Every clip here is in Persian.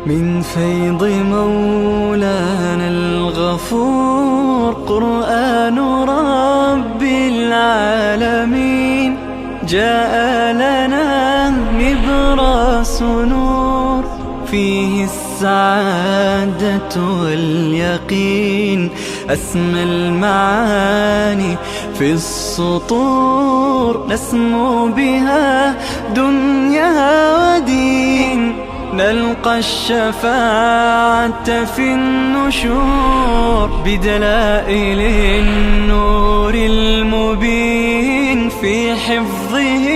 من فيض مولانا الغفور. قرآن رب العالمين جاء لنا نبراس نور، فيه السعادة واليقين، أسمى المعاني في السطور، نسمو بها دنيا ودين، نلقى الشفاعة في النشور، بدلائل النور المبين، في حفظه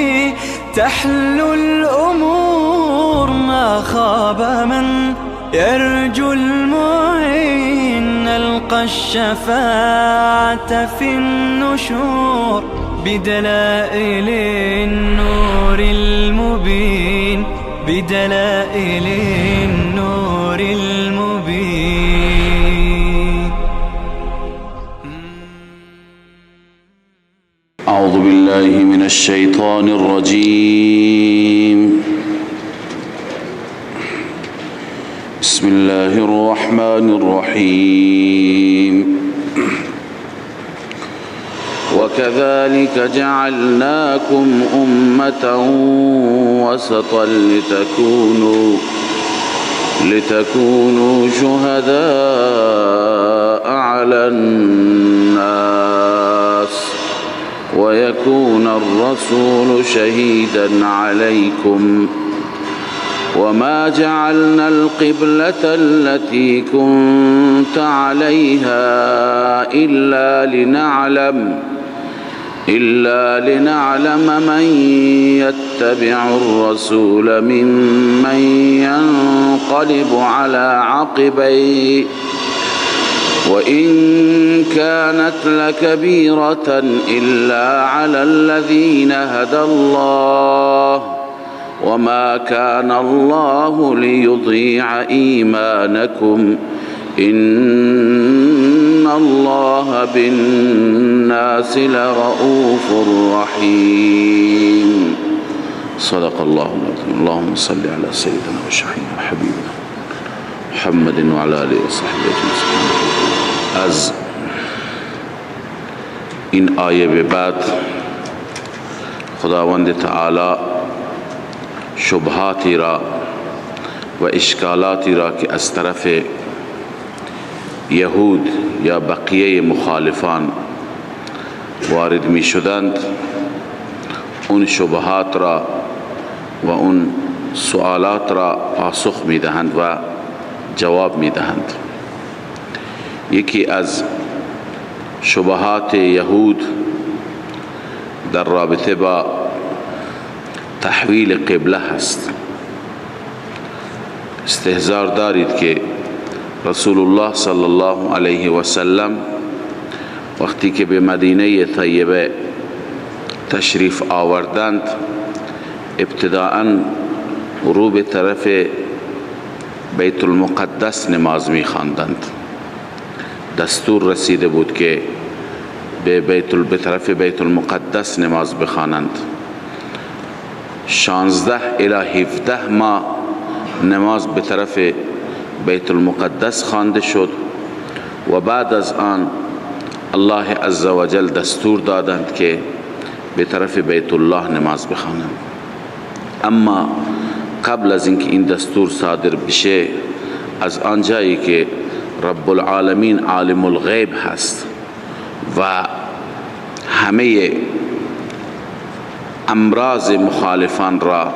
تحلو الأمور، ما خاب من يرجو المعين، نلقى الشفاعة في النشور، بدلائل النور المبين، بدلائل النور المبين. أعوذ بالله من الشيطان الرجيم. بسم الله الرحمن الرحيم. وكذلك جعلناكم أمة وسطا لتكونوا شهداء على الناس ويكون الرسول شهيدا عليكم. وما جعلنا القبلة التي كنت عليها إلا لنعلم من يتبع الرسول ممن ينقلب على عقبيه، وإن كانت لكبيرة إلا على الذين هدى الله، وما كان الله ليضيع إيمانكم، إن الله بالناس لرؤوف رحيم. صدق الله العظيم. اللهم صل على سيدنا وشفيعنا وحبيبنا محمد وعلى آله وصحبه أجمعين. از این آیه به بعد خداوند تعالی شبهاتی را و اشکالاتی را که از طرف یهود یا بقیه مخالفان وارد می شدند، اون شبهات را و اون سوالات را پاسخ می دهند و جواب می دهند. یکی از شبهات یهود در رابطه با تحویل قبله هست. استحضار دارید که رسول الله صلی الله علیه و سلم وقتی که به مدینه طیبه تشریف آوردند، ابتداءً رو به طرف بیت المقدس نماز می خواندند. دستور رسیده بود که به طرف بیت المقدس نماز بخوانند. 16 الی 17 ماه نماز به طرف بیت المقدس خوانده شد و بعد از آن الله عزوجل دستور دادند که به طرف بیت الله نماز بخوانند. اما قبل از اینکه این دستور صادر بشه، از آنجایی که رب العالمین عالم الغیب هست و همه امراض مخالفان را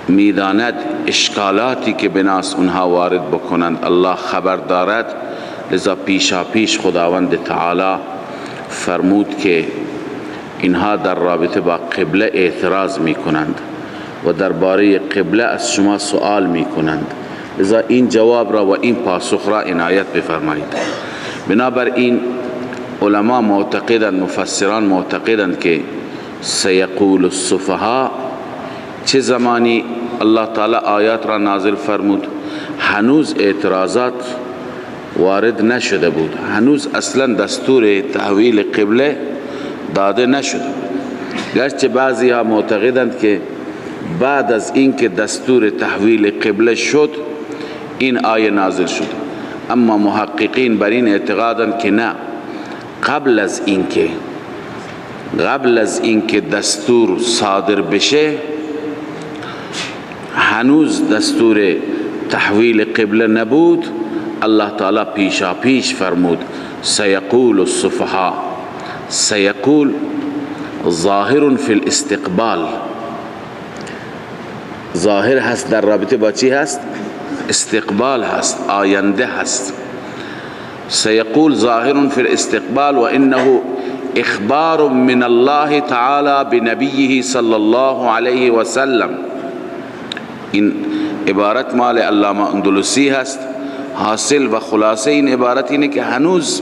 میداند، اشکالاتی که به ناس اونها وارد بکنند الله خبر دارد، لذا پیشا پیش خداوند تعالی فرمود که اینها در رابطه با قبله اعتراض میکنند و درباره قبله از شما سوال میکنند، لذا این جواب را و این پاسخ را عنایت بفرمایید. بنابراین علما معتقدند، مفسران معتقدند که سیقول السفهاء چه زمانی الله تعالی آیات را نازل فرمود؟ هنوز اعتراضات وارد نشده بود، هنوز اصلا دستور تحویل قبله داده نشده بود. گرچه بعضی ها معتقدند که بعد از اینکه دستور تحویل قبله شد این آیه نازل شد. اما محققین بر این اعتقادند که نه، قبل از اینکه دستور صادر بشه هنوز دستور تحویل قبله نبود. الله تعالی پیشا پیش فرمود سیقول السفهاء. سیقول ظاهر فی الاستقبال، ظاهر هست در رابطه با چی هست؟ استقبال هست، آینده هست. سیقول ظاهر فی الاستقبال و انه اخبار من الله تعالی بنبیه صلی الله علیه وسلم. این عبارت مال علامه اندلسی هست. حاصل و خلاصه این عبارت اینه که هنوز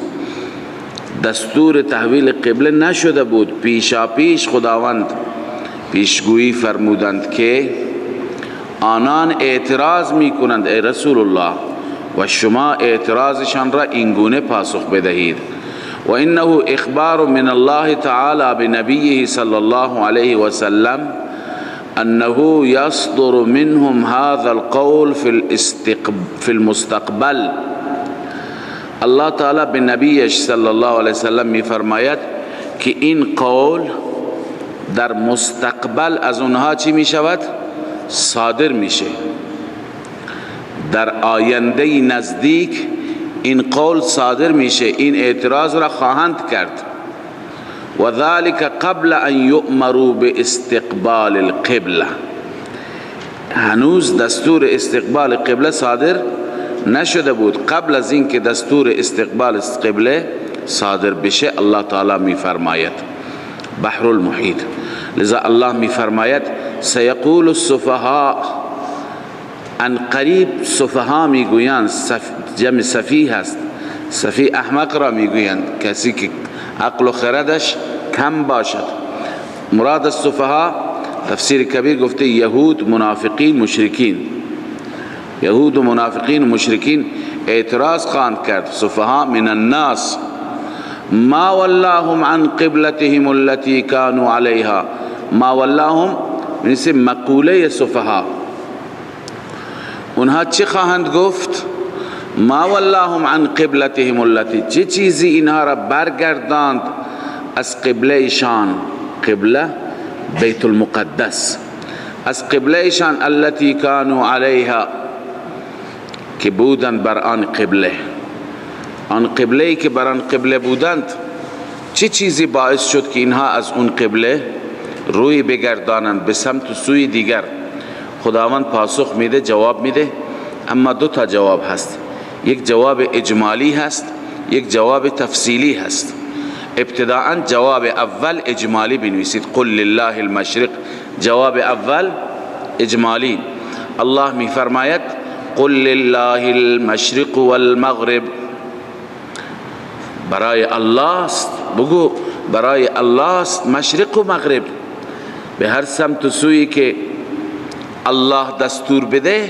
دستور تحویل قبله نشده بود، پیشا پیش خداوند پیشگویی فرمودند که آنان اعتراض میکنند ای رسول الله و شما اعتراضشان را اینگونه پاسخ بدهید. و انه اخبار من الله تعالی بنبیه صلی الله علیه وسلم انه یصدر منهم هذا القول في المستقبل. الله تعالی به نبیش صلی الله علیه وسلم میفرماید که این قول در مستقبل از اونها چی میشود؟ صادر میشه. در آینده نزدیک این قول صادر میشه، این اعتراض را خواهند کرد. و ذلك قبل ان یؤمروا باستقبال القبله. هنوز دستور استقبال قبله صادر نشده بود. قبل از اینکه دستور استقبال قبله صادر بشه الله تعالی میفرماید بحر المحیط. لذا الله میفرماید سیقول السفهاء، ان قریب سفها میگویند، جمع سفیه هست، سفیه احمق را میگویند، کسی که عقل و خردش کم باشد. مراد از سفها تفسیر کبیر گفته یهود، منافقین، مشرکین. یهود و منافقین و مشرکین اعتراض خواهند کرد. سفها من الناس ما ولاهم عن قبلتهم التي كانوا عليها. ما ولاهم مثل مقوله سفها، اونها چه خواهند گفت؟ ما ولاهم عن قبلتهم التي، چه چیزی اینها را برگرداند از قبله ایشان، قبله بیت المقدس، از قبله ایشان التي كانوا عليها که بودند بر آن قبله، آن قبله که بر آن قبله بودند، چه چیزی باعث شد که اینها از اون قبله روی بگردانند به سمت سوی دیگر؟ خداوند پاسخ میده، جواب میده. اما دو تا جواب هست، یک جواب اجمالی هست، یک جواب تفصیلی هست. ابتداء جواب اول اجمالی بنویسید، قل لله المشرق. جواب اول اجمالی، الله میفرماید قل لله المشرق والمغرب، برای الله است، بگو برای الله است مشرق و مغرب. به هر سمت و سویی که الله دستور بده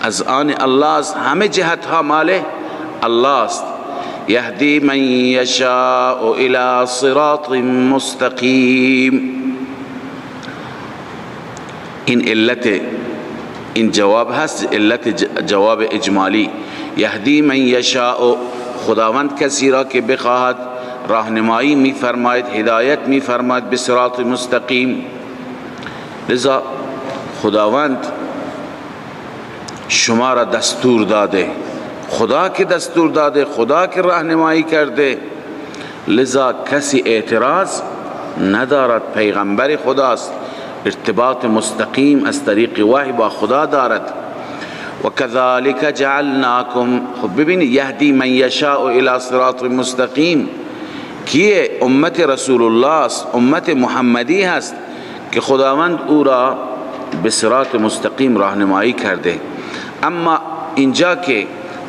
از آن الله است، همه جهت ها مال الله است. یهدی من یشاء الی صراط مستقیم. این علت این جواب هست، علت جواب اجمالی. یهدی من یشاء، خداوند کسی را که بخواهد راهنمایی میفرماید، هدایت میفرماید به صراط مستقیم. لذا خداوند شما را دستور داده، خدا که دستور داده، خدا که راهنمایی کرده، لذا کسی اعتراض ندارد. پیغمبر خداست، ارتباط مستقیم از طریق وحی با خدا دارد. و كذلك جعلناکم، خب ببینید یهدی من یشاء الی صراط مستقیم کیه؟ امت رسول الله است، امت محمدی هست که خداوند او را به صراط مستقیم راهنمایی کرده. اما اینجا که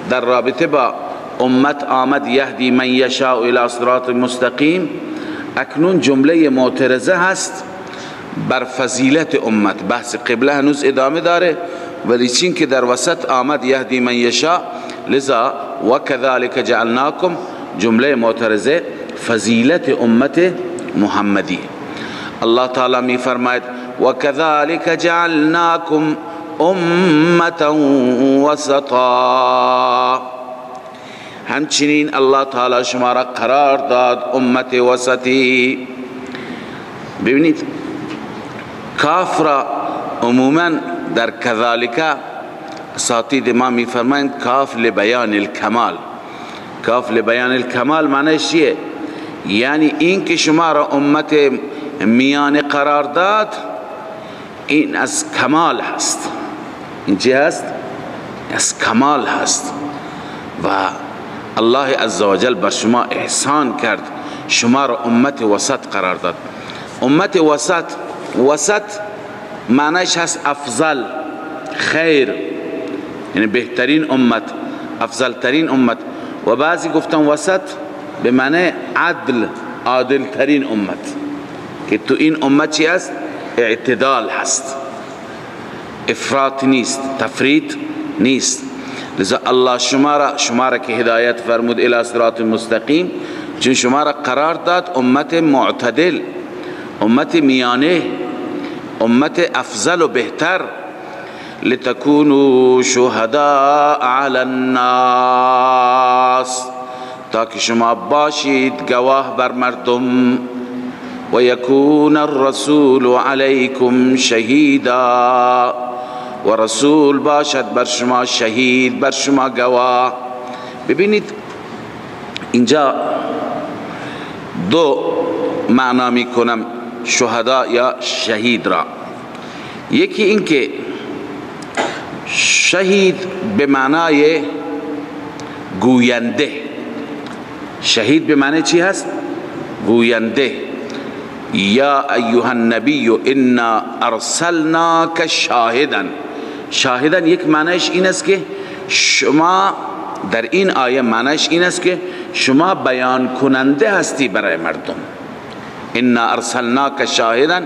در رابطه با امت آمد یهدی من یشاء الی صراط مستقیم، اکنون جمله معترضه هست بر فضیلت امت. بحث قبله هنوز ادامه داره، ولی چین که در وسط آمد یهدی من یشاء، لذا و كذلك جعلناکم جمله معترضه فضیلت امت محمدی. الله تعالی می فرماید و كذلك جعلناكم امة وسطا. همچنین الله تعالی شما را قرار داد امت وسطی. ببینید کاف را عموما در کذالک اساتید ما میفرمایند کاف لبیان الکمال. کاف لبیان الکمال معنیش چیه؟ یعنی این که شما را امت میان قرار داد، این از کمال هست. این چی هست؟ از کمال هست. و الله عزوجل بر شما احسان کرد، شما را امت وسط قرار داد. امت وسط، وسط معنیش هست افضل، خیر، یعنی بهترین امت، افضل ترین امت. و بعضی گفتن وسط به معنی عدل، عادل ترین امت، که تو این امت چی هست؟ اعتدال هست، افراط نیست، تفریط نیست. لذا الله شما را که هدایت فرمود الی صراط مستقیم، چون شما را قرار داد امت معتدل، امت میانه، امت افضل و بهتر. لتکونوا شهداء علی الناس، تا که شما باشید گواه بر مردم. و یکون الرسول علیکم شهیدا، و رسول باشد بر شما شهید، بر شما گواه. ببینید اینجا دو معنا میکنم شهدا یا شهید را. یکی این که شهید به معنای گوینده، شهید به معنی چی هست؟ گوینده. یا ایها النبی انا ارسلناک شاهدا. شاهدا یک معنیش این است که شما در این آیه معنیش این است که شما بیان کننده هستی برای مردم. انا ارسلناک شاهدا،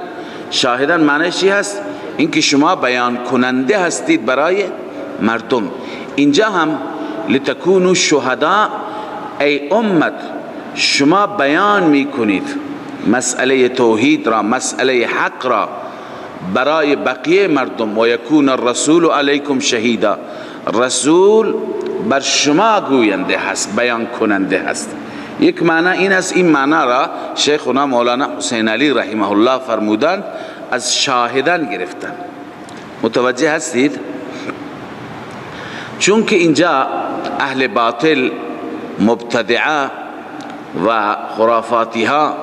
شاهدا معنیش چی هست؟ اینکه شما بیان کننده هستید برای مردم. اینجا هم لتکونوا شهدا، ای امت شما بیان میکنید مسئله توحید را، مسئله حق را برای بقیه مردم. و یکون الرسول علیکم شهیدا، رسول بر شما گوینده هست، بیان کننده هست. یک معنی این است. این معنی را شیخنا مولانا حسین علی رحمه الله فرمودند، از شاهدان گرفتن. متوجه هستید؟ چون که اینجا اهل باطل، مبتدعه و خرافاتی ها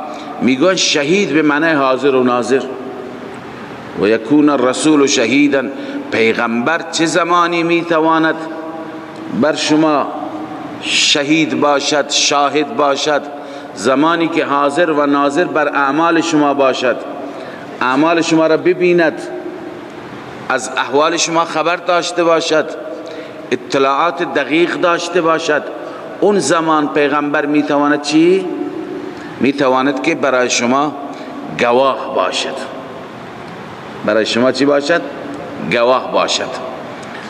میگن شهید به معنی حاضر و ناظر. و یکون الرسول شهیدا، پیغمبر چه زمانی میتواند بر شما شهید باشد، شاهد باشد؟ زمانی که حاضر و ناظر بر اعمال شما باشد، اعمال شما را ببیند، از احوال شما خبر داشته باشد، اطلاعات دقیق داشته باشد. اون زمان پیغمبر میتواند چی؟ میتواند که برای شما گواه باشد. برای شما چی باشد؟ گواه باشد.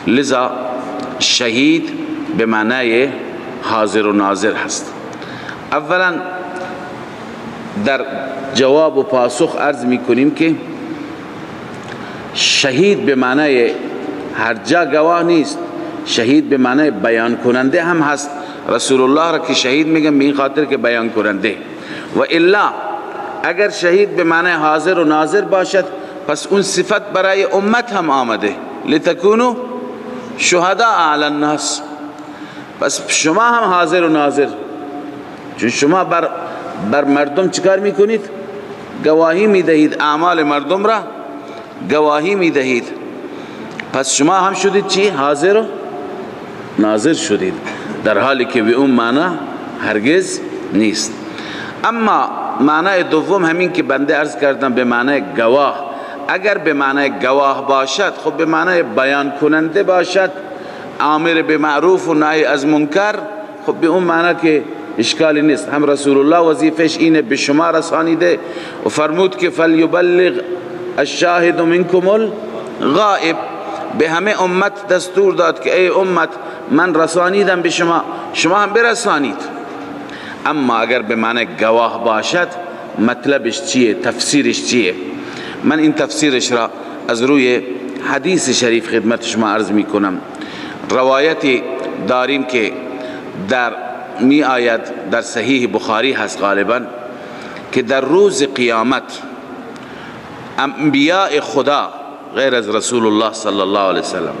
لذا شهید به معنای حاضر و ناظر هست. اولا در جواب و پاسخ عرض میکنیم که شهید به معنای هر جا گواه نیست، شهید به معنای بیان کننده هم هست. رسول الله را که شهید میگن به این خاطر که بیان کننده، و الا اگر شهید به معنای حاضر و ناظر باشد پس اون صفت برای امت هم آمده، لتکونوا شهداء علی الناس، پس شما هم حاضر و ناظر، چون شما بر مردم چیکار میکنید؟ گواهی میدهید، اعمال مردم را گواهی میدهید، پس شما هم شدید چی؟ حاضر و ناظر شدید، در حالی که به اون معنا هرگز نیست. اما معنای دوم همین که بنده عرض کردم به معنای گواه، اگر به معنای گواه باشد خب به معنای بیان کننده باشد، آمر به معروف و نهی از منکر، خب به اون معنا که اشکالی نیست. هم رسول الله وظیفش اینه به شما رسانیده و فرمود که فلیبلغ الشاهد منکم الغائب، به همه امت دستور داد که ای امت من رسانیدم به شما، شما هم برسانید. اما اگر به معنی گواه باشد مطلبش چیه؟ تفسیرش چیه؟ من این تفسیرش را از روی حدیث شریف خدمت شما عرض می کنم. روایتی داریم که در می آید، در صحیح بخاری هست غالبا، که در روز قیامت انبیاء خدا غیر از رسول الله صلی الله علیه وسلم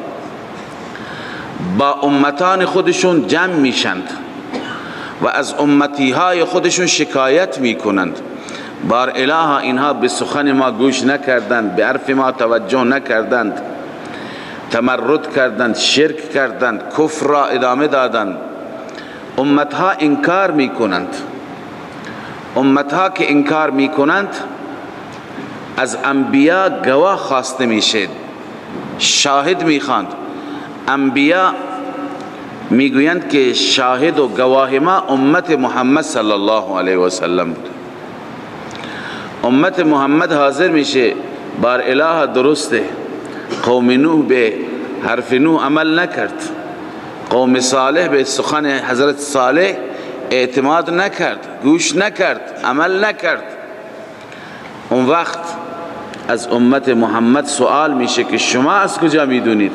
با امتان خودشون جمع میشند و از امتی های خودشون شکایت میکنند. بار اله، اینها به سخن ما گوش نکردند، به حرف ما توجه نکردند، تمرد کردند، شرک کردند، کفر را ادامه دادند. امتها انکار میکنند. امتها که انکار میکنند، از انبیا گواه خواسته میشه، شاهد میخواند. انبیا میگویند که شاهد و گواه ما امت محمد صلی الله علیه و سلم بود. امت محمد حاضر میشه، بار اله درسته، قوم نوح به حرف نوح عمل نکرد، قوم صالح به سخن حضرت صالح اعتماد نکرد، گوش نکرد، عمل نکرد. اون وقت از امت محمد سوال میشه که شما از کجا میدونید؟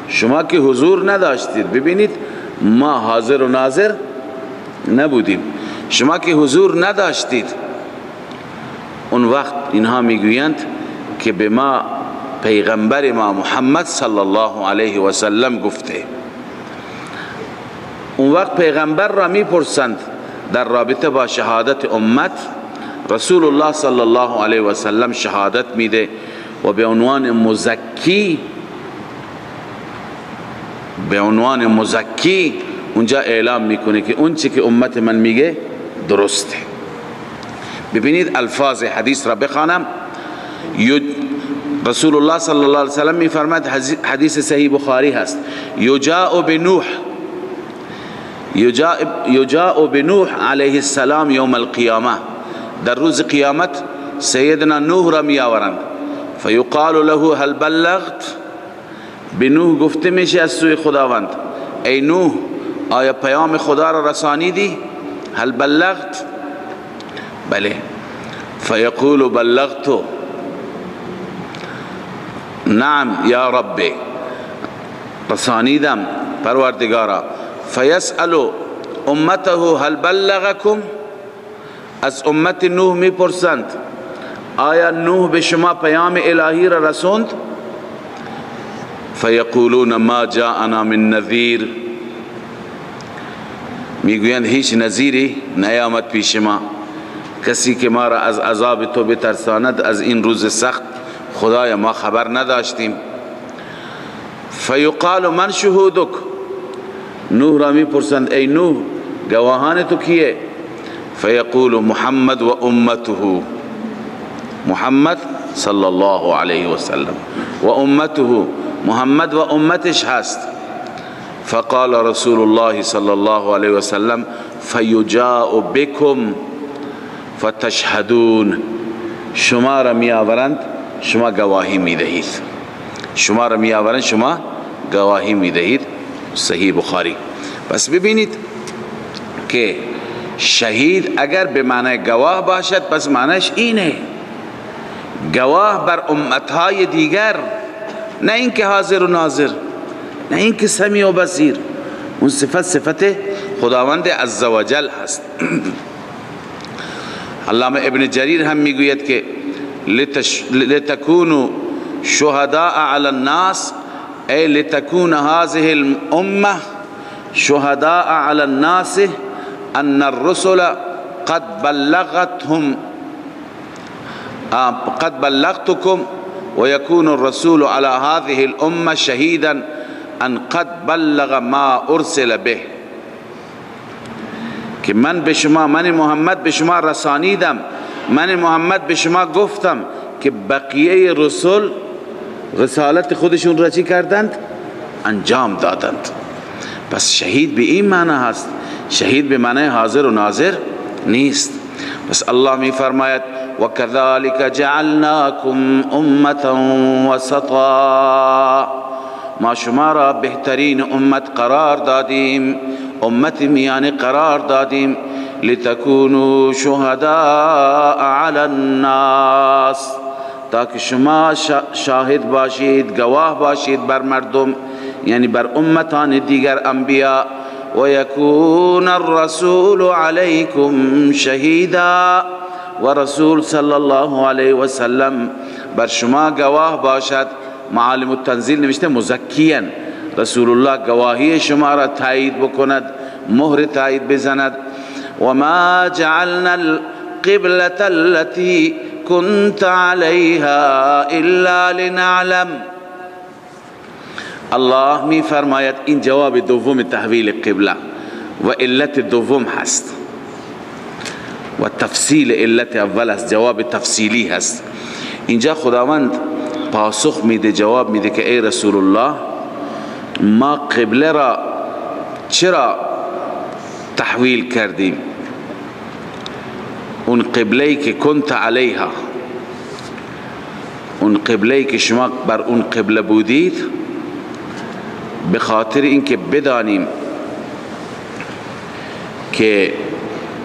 شما که حضور نداشتید. ببینید ما حاضر و ناظر نبودیم، شما که حضور نداشتید. اون وقت اینها میگویند که به ما پیغمبر ما محمد صلی الله علیه و سلم گفته. اون وقت پیغمبر را میپرسند در رابطه با شهادت امت. رسول الله صلی الله علیه و سلم شهادت میده و به عنوان مزکی، به عنوان مزکی اونجا اعلام میکنه که اون چی که امت من میگه درسته. ببینید الفاظ حدیث را بخوانم. رسول الله صلی الله علیه و سلم میفرماد، حدیث صحیح بخاری هست، یجاء بنوح، یجاء بنوح علیه السلام یوم القیامه. در روز قیامت سیدنا نوح را می آورند. فیقال له هل بلغت؟ به نوح گفته میشه از سوی خداوند، ای نوح آیا پیام خدا را رسانیدی؟ هل بلغت؟ بله. فیقول بلغت، نعم یا رب، رسانیدم پروردگارا. فیسأل امته هل بلغکم؟ از امت نوح میپرسند آیا نوح به شما پیام الهی را رسوند؟ فیقولون ما جاءنا من نذیر، میگویند هیچ نذیری نیامد پیش ما، کسی که ما را از عذاب تو بترساند از این روز سخت خدای ما خبر نداشتیم. فیقال من شهودک؟ نوح را میپرسند ای نوح گواهان تو کیه؟ فیقول محمد و امته، محمد صلی الله علیه و سلم و امته، محمد و امتش هست. فقال رسول الله صلی الله علیه و سلم فیجاء بكم فتشهدون، شما را می آورند شما گواهی می دهید، شما را می آورند شما گواهی می دهید. صحیح بخاری. پس ببینید که شهید اگر به معنی گواه باشد پس معنیش اینه، گواه بر امتهای دیگر، نه اینکه حاضر و ناظر، نه اینکه سمیع و بصیر. اون صفت صفت خداوند عزوجل هست. علامه ابن جریر هم میگوید که لتکونوا شهداء علی الناس، ای لتکون هذه الامه شهداء علی الناس ان الرسل قد بلغتهم قد بلغتكم ويكون الرسول على هذه الامه شهيدا ان قد بلغ ما ارسل به، که من به شما، من محمد به شما رسانیدم، من محمد به شما گفتم که بقیه رسول رسالت خودشون را چی کردند؟ انجام دادند. پس شهید به این معنی هست، شهید به معنی حاضر و ناظر نیست. پس الله می فرماید وَكَذَلِكَ جَعَلْنَاكُمْ أُمَّةً وَسَطًا، ما شما را بهترین امت قرار دادیم، امت میانه قرار دادیم، لتکونوا شهداء علی الناس، تا که شما شاهد باشید، گواه باشید بر مردم، یعنی بر امتان دیگر انبیاء. و یکون الرسول علیکم شهیدا، و رسول صلی الله علیه و سلم بر شما گواه باشد. معالم التنزیل نوشته مزکیا، رسول الله گواهی شما را تایید بکند، مهر تایید بزند. و ما جعلنا القبلة التي كنت عليها الا لنعلم. الله می فرماید این جواب دوم تحویل قبله و علت دوم هست و تفصیل علت اول است، جواب تفصیلی هست. اینجا خداوند پاسخ میده، جواب میده که ای رسول الله، ما قبله را چرا تحویل کردیم؟ اون قبله‌ای که کنت علیها، اون قبله‌ای که شما بر اون قبله بودید، به خاطر اینکه بدانیم که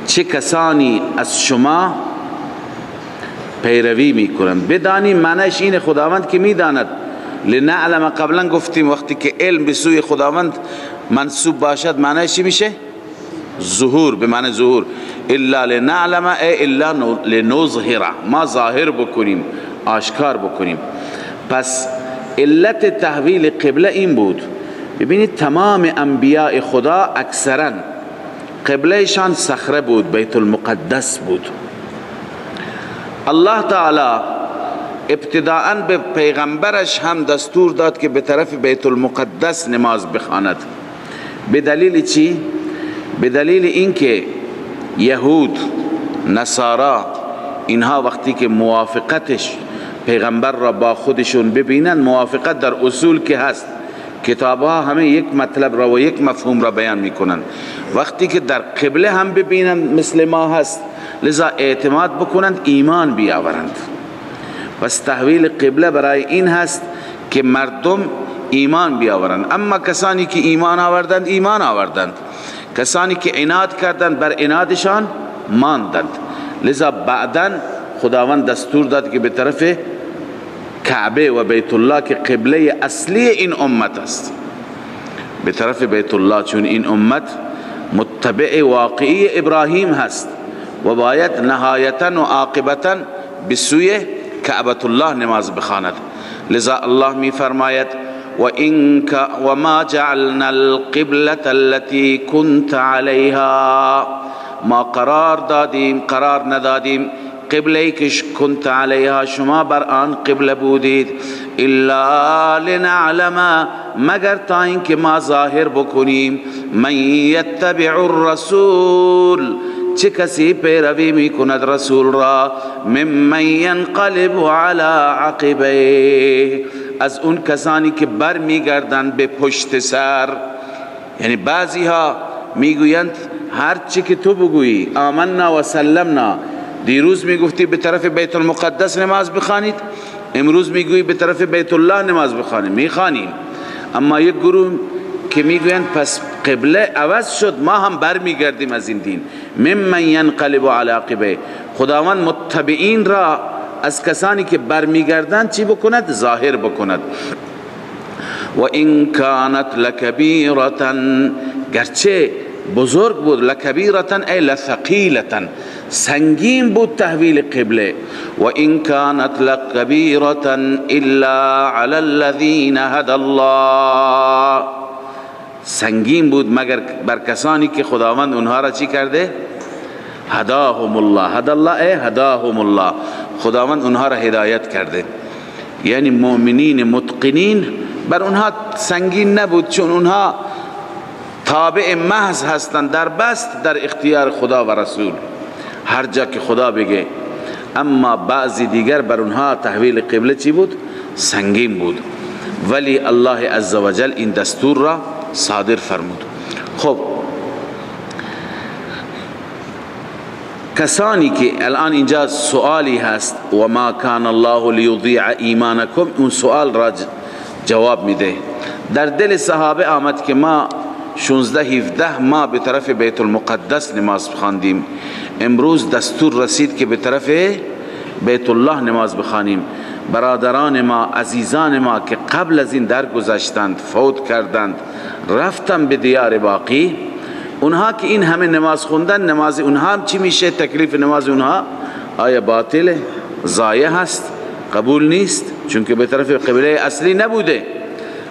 چه کسانی از شما پیروی میکنند. بدانیم معنیش اینه خداوند که میداند. لنعلم قبلا گفتیم وقتی که علم به سوی خداوند منسوب باشد معنیش چی میشه؟ ظهور، به معنی ظهور. الا لنعلم ای الا لنظهر، ما ظاهر بکنیم، آشکار بکنیم. پس علت تحویل قبله این بود. ببینید تمام انبیاء خدا اکثرا قبلهشان صخره بود، بیت المقدس بود. الله تعالی ابتداءً به پیغمبرش هم دستور داد که به طرف بیت المقدس نماز بخواند. به دلیل چی؟ به دلیل اینکه یهود، نصارا، اینها وقتی که موافقتش پیغمبر را با خودشون ببینند، موافقت در اصول که هست، کتابها همه یک مطلب را و یک مفهوم را بیان میکنند، وقتی که در قبله هم ببینند مثل ما هست، لذا اعتماد بکنند، ایمان بیاورند. پس تحویل قبله برای این هست که مردم ایمان بیاورند. اما کسانی که ایمان آوردند، ایمان آوردند، کسانی که عناد کردند بر عنادشان ماندند. لذا بعدا خداوند دستور داد که به طرف کعبه و بیت الله که قبله اصلی این امت است، به طرف بیت الله، چون این امت متبع واقعی ابراهیم هست و باید نهایتا و عاقبتا به سوی کعبة الله نماز بخواند. لذا الله می فرماید و ما جعلنا القبلة التي كنت عليها، ما قرار دادیم، قرار ندادیم قبله که كنت علیها، شما بر آن قبله بودید، الا لنعلم، مگر تا اینکه ما ظاهر بکنیم، من یتبع الرسول، چه کسی پیروی میکند رسول را، ممن ینقلب علی عقبیه، از اون کسانی که بر میگردند به پشت سر. یعنی بعضی ها میگویند هر چی که تو بگویی آمنا و سلمنا. دیروز میگفتی به طرف بیت المقدس نماز بخوانید، امروز میگویی به طرف بیت الله نماز بخوانید، میخوانیم. اما یک گروه که میگویند پس قبله عوض شد، ما هم بر میگردیم از این دین. ممن ینقلب علی عقبیه، خداوند متبعین را از کسانی که برمیگردند چی بکند؟ ظاهر بکند. و این کانت لکبیرة، گرچه بزرگ بود، لکبیرة ای لثقیلة، سنگین بود تحویل قبله. و این کانت لکبیرة الا علی الذین هدى الله، سنگین بود مگر بر کسانی که خداوند اونها را چی کرده؟ هداهم الله. هدى الله ای هداهم الله، خداوند اونها را هدایت کرده. یعنی مؤمنین متقنین بر اونها سنگین نبود، چون اونها تابع محض هستند، در بست در اختیار خدا و رسول، هر جا که خدا بگه. اما بعضی دیگر بر اونها تحویل قبله چی بود؟ سنگین بود. ولی الله عزوجل این دستور را صادر فرمود. خب کسانی که الان اینجا سوالی هست، و ما کان الله لیضیع ایمانکم، اون سوال را جواب میده. در دل صحابه آمد که ما 16-17 ما به طرف بیت المقدس نماز بخواندیم، امروز دستور رسید که به طرف بیت الله نماز بخوانیم. برادران ما، عزیزان ما که قبل از این درگذشتند، فوت کردند، رفتن به دیار باقی، اونها که این همه نماز خوندن، نماز اونها هم چی میشه؟ تکلیف نماز اونها آیا باطله؟ ضایع هست؟ قبول نیست؟ چون که به طرف قبله اصلی نبوده.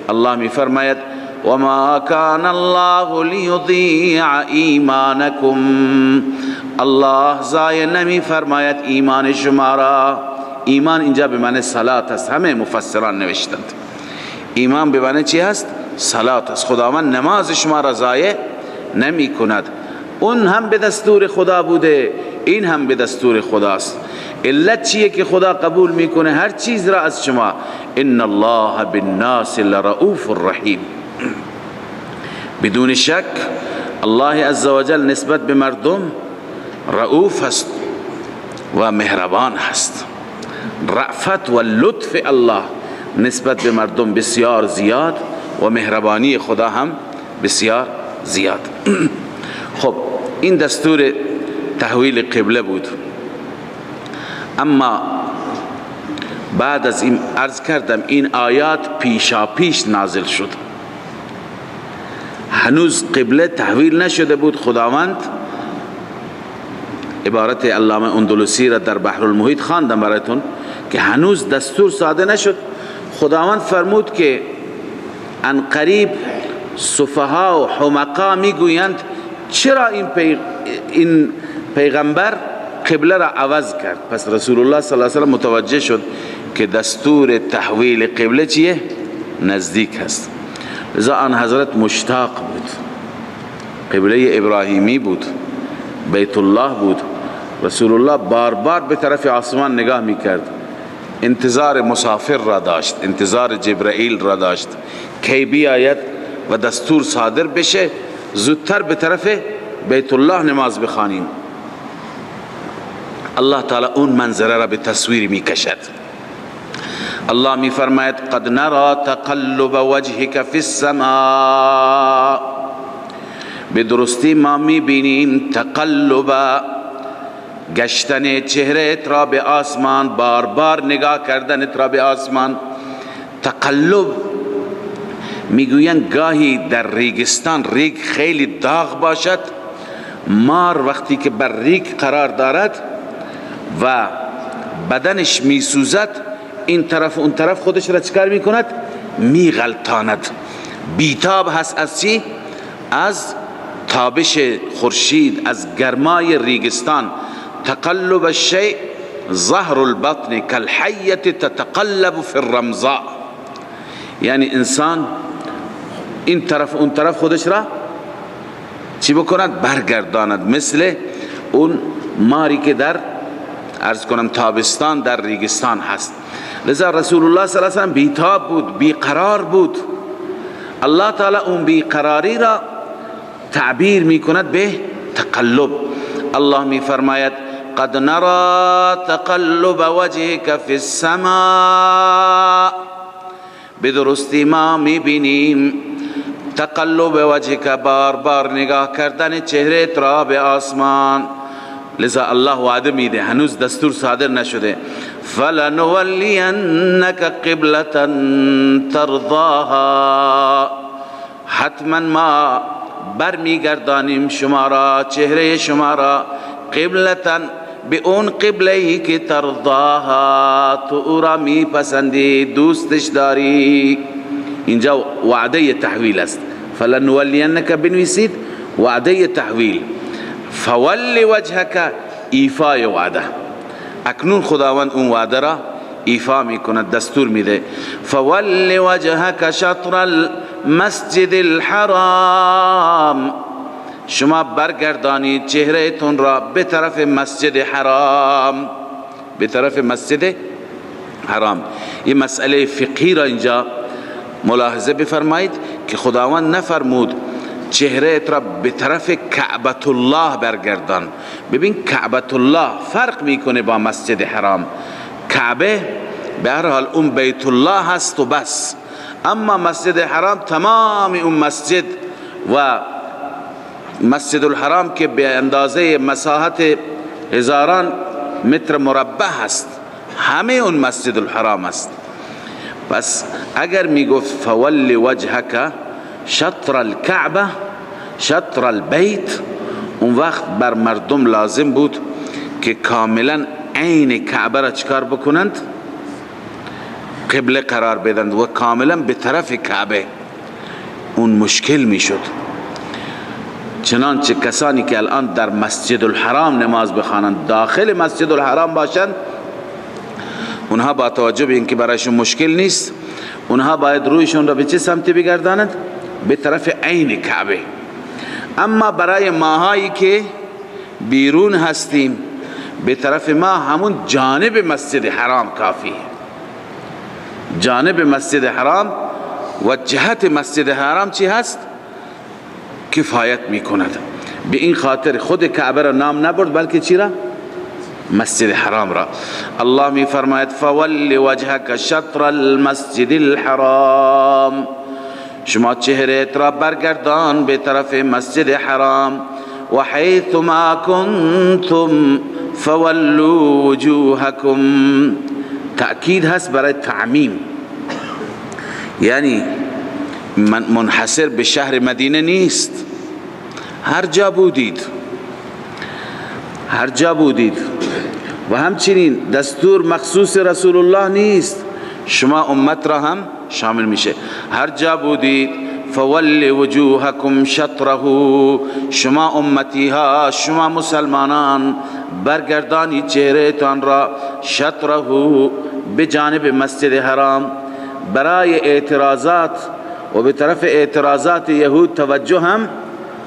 الله می فرماید وما كان الله ليضيع ایمانکم، الله ضایع نمی فرماید ایمان شما را. ایمان اینجا به معنی صلات است، همه مفسران نوشتند ایمان به معنی چی هست؟ صلات است. خداوند نماز شما را ضایع نمی کند. اون هم به دستور خدا بوده، این هم به دستور خداست. علت چیه که خدا قبول میکنه هر چیز را از شما؟ ان الله بالناس لرؤوف رحیم. بدون شک الله عزوجل نسبت به مردم رؤوف است و مهربان هست. رأفت و لطف الله نسبت به مردم بسیار زیاد و مهربانی خدا هم بسیار زیاد. خب این دستور تحویل قبله بود. اما بعد از این عرض کردم این آیات پیشا پیش نازل شد، هنوز قبله تحویل نشده بود. خداوند عبارت علامه اندلسی را در بحر المحیط خواندم براتون که هنوز دستور ساده نشد. خداوند فرمود که ان قریب سفها و حمقا میگویند چرا این پیغمبر قبله را عوض کرد. پس رسول الله صلی الله علیه و سلم متوجه شد که دستور تحویل قبله چیه؟ نزدیک هست. لذا آن حضرت مشتاق بود، قبله ابراهیمی بود، بیت الله بود. رسول الله بار بار به طرف آسمان نگاه میکرد، انتظار مسافر را داشت، انتظار جبرائیل را داشت کی بیاید و دستور صادر بشه زودتر به طرف بیت الله نماز بخوانیم. الله تعالی اون منظره را به تصویر میکشد. الله میفرماید قد نرى تقلب وجهك فی السماء، به درستی ما میبینیم تقلب، گشتن چهره را به آسمان، بار بار نگاه کردن را به آسمان. تقلب میگویند گاهی در ریگستان ریگ خیلی داغ باشد، مار وقتی که بر ریگ قرار دارد و بدنش میسوزد، این طرف اون طرف خودش را چکار میکند؟ میغلطاند. بیتاب هست از چی؟ از تابش خورشید، از گرمای ریگستان. تقلب الشیء ظهر البطن کالحیة تتقلب فی الرمضاء، یعنی انسان این طرف اون طرف خودش را چی بکند؟ برگرداند، مثل اون ماری که در عرض کنم تابستان در ریگستان هست. لذا رسول الله صلی الله علیه و سلم بیتاب بود، بیقرار بود. الله تعالی اون بیقراری را تعبیر میکند به تقلب. الله میفرماید قد نرى تقلب وجهك فی السماء، به درستی ما میبینیم تقلب وجهك، بار بار نگاه کردن چهره را به آسمان. لذا الله وعده میده، هنوز دستور صادر نشده. فلنولینک قبلة ترضاها، حتما ما برمیگردانیم شما را، چهره شما را، قبلة، به اون قبله که ترضاها، تو او را میپسندی، دوستش داری. اینجا وعده تحویل است. فلنولینک بنویسید وعده تحویل. فول وجهک ایفای وعده. اکنون خداوند اون وعده را ایفا میکند، دستور میده. فول وجهک شطر المسجد الحرام، شما برگردانید چهره تون را به طرف مسجد حرام، به طرف مسجد حرام. این مسئله فقهی را اینجا ملاحظه بفرمایید که خداوند نفرمود چهره را به طرف کعبة الله برگردان. ببین کعبة الله فرق میکنه با مسجد حرام. کعبه به هر حال اون بیت الله هست و بس، اما مسجد حرام تمام اون مسجد و مسجد الحرام که به اندازه مساحت هزاران متر مربع هست، همه اون مسجد الحرام است. پس اگر میگفت فول وجهک شطر الکعبه شطر البیت، اون وقت بر مردم لازم بود که کاملا عین کعبه را چکار بکنند؟ قبله قرار بدند و کاملا به طرف کعبه. اون مشکل میشد. چنانچه کسانی که الان در مسجد الحرام نماز بخوانند، داخل مسجد الحرام باشند، اونها با توجه به اینکه برایشون مشکل نیست، اونها باید رویشون را به چه سمتی بگردانند؟ به طرف عین کعبه. اما برای ماهایی که بیرون هستیم، به طرف ما همون جانب مسجد حرام کافیه. جانب مسجد حرام و جهت مسجد حرام چی هست؟ کفایت میکند. به این خاطر خود کعبه را نام نبرد، بلکه چی را؟ مسجد حرام را. الله می فرماید فول وجهک شطر المسجد الحرام، شما چهره را برگردان به طرف مسجد حرام. و حیث ما کنتم فولوا وجوهکم، تأکید هست برای تعمیم، یعنی منحصر به شهر مدینه نیست، هر جا بودید، هر جا بودید. و همچنین دستور مخصوص رسول الله نیست، شما امت را هم شامل میشه. هر جا بودید فول وجوهکم شطره، شما امتی ها، شما مسلمانان برگردانی چهره تان را شطره به جانب مسجد حرام. برای اعتراضات و به طرف اعتراضات یهود توجه هم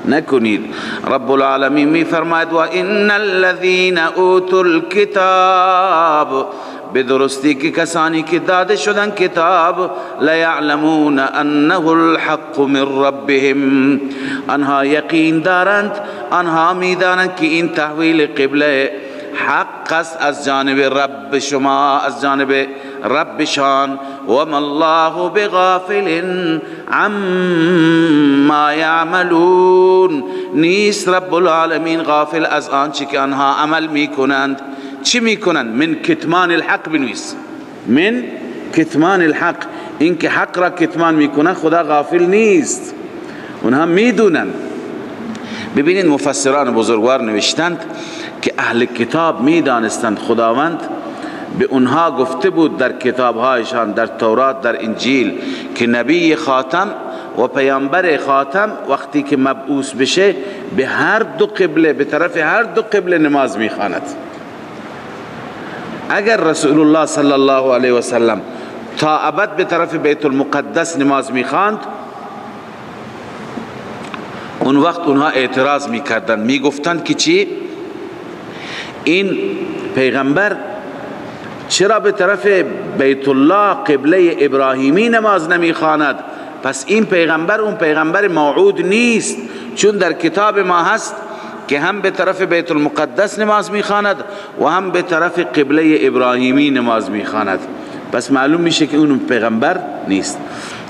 نکنید. رب العالمین می فرماید و ان الذین اوتوا الکتاب، به درستی که کسانی که داده شدن کتاب، لیعلمون انه الحق من ربهم، آنها یقین دارند، آنها میدانند که این تحویل قبله حق است از جانب رب شما، از جانب ربشان. و ما الله بغافل عما یعملون، نیست رب العالمین غافل از آنچه که آنها عمل میکنند. چی میکنند؟ من کتمان الحق. بنویس من کتمان الحق، اینکه حق را کتمان میکنند خدا غافل نیست، اونها میدونند. ببینید مفسران بزرگوار نوشتند که اهل کتاب میدانستند خداوند به اونها گفته بود در کتابهایشان، در تورات، در انجیل، که نبی خاتم و پیامبر خاتم وقتی که مبعوث بشه به هر دو قبله، به طرف هر دو قبله نماز میخواند. اگر رسول الله صلی الله علیه و سلم تا ابد به طرف بیت المقدس نماز میخواند، اون وقت اونها اعتراض میکردند، میگفتند که چی؟ این پیغمبر چرا به طرف بیت الله قبله ابراهیمی نماز نمیخواند؟ پس این پیغمبر اون پیغمبر موعود نیست، چون در کتاب ما هست که هم به طرف بیت المقدس نماز میخواند و هم به طرف قبله ابراهیمی نماز میخواند، پس معلوم میشه که اون پیغمبر نیست.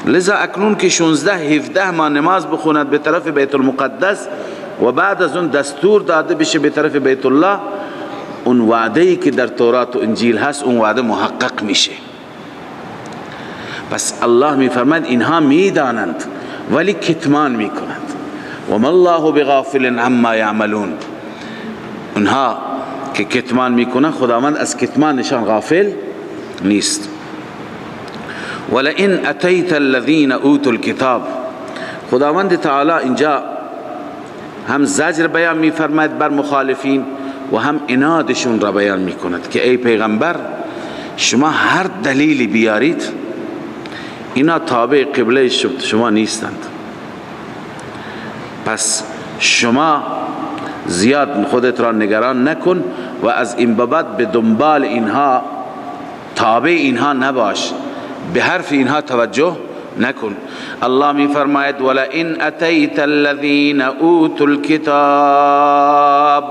لذا اکنون که 16 17 ماه نماز بخوند به طرف بیت المقدس و بعد از اون دستور داده بشه به طرف بیت الله، اون وعده‌ای که در تورات و انجیل هست اون وعده محقق میشه. پس الله میفرماید اینها میدانند ولی کتمان میکنند. و ما الله بغافل عما یعملون، اونها که کتمان میکنند خداوند از کتمانشان غافل نیست. ولئن اتیت الذین اوتوا الکتاب، خداوند تعالی اینجا هم زجر بیان میفرماید بر مخالفین و هم عنادشون را بیان میکند که ای پیغمبر شما هر دلیلی بیارید اینا تابع قبله شما نیستند، پس شما زیاد خودت را نگران نکن و از این بابت به دنبال اینها، تابع اینها نباش، به حرف اینها توجه نکن. الله می فرماید ولئن اتیت الذین اوتوا الکتاب،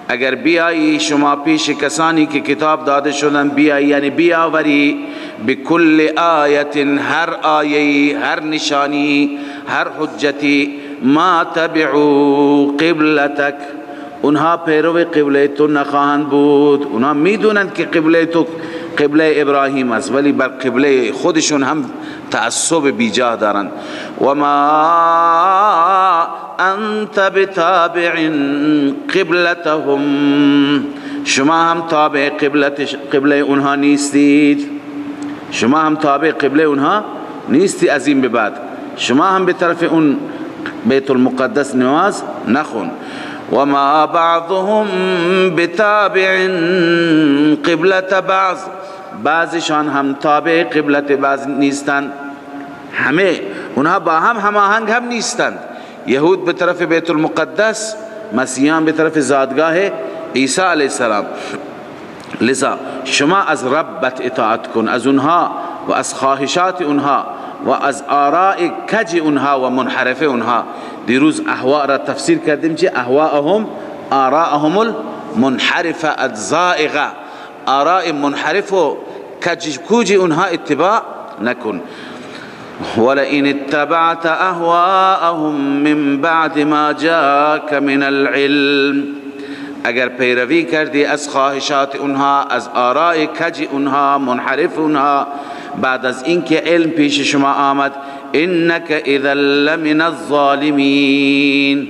اگر بیایی شما پیش کسانی که کتاب داده شدن بیایی، یعنی بیاوری بکل آیت، هر آیه، هر نشانی، هر حجتی، ما تبعوا قبلتک، اونها پیرو قبله تو نخواهند بود. اونها میدونند که قبله تو قبله ابراهیم است، ولی بر قبله خودشون هم تعصب بیجا دارند. و ما انت بتابع قبلتهم، شما هم تابع قبله اونها نیستید، شما هم تابع قبله اونها نیستی. از این به بعد شما هم به طرف اون بیت المقدس نماز نخون. و ما بعضهم بتابع قبلت بعض، بعضشان هم تابع قبلت بعض نیستند. همه اونها با هم هماهنگ هم نیستند. یهود به طرف بیت المقدس، مسیحیان به طرف زادگاه عیسی علیه السلام. لذا شما از ربت اطاعت کن، از اونها و از خواهشات اونها و از آراء کج اونها و منحرف اونها. دیروز اهواء را تفسیر کردیم چه اهواءهم آراءهم المنحرفه الزائغه، آراء منحرف و کج کوج اونها اتباع نکن. ولئن اتبعت اهواءهم من بعد ما جاءك من العلم، اگر پیروی کردی از خواهشات اونها، از آراء کج اونها، منحرف اونها، بعد از اینکه علم پیش شما آمد، انک اذا لمن الظالمین،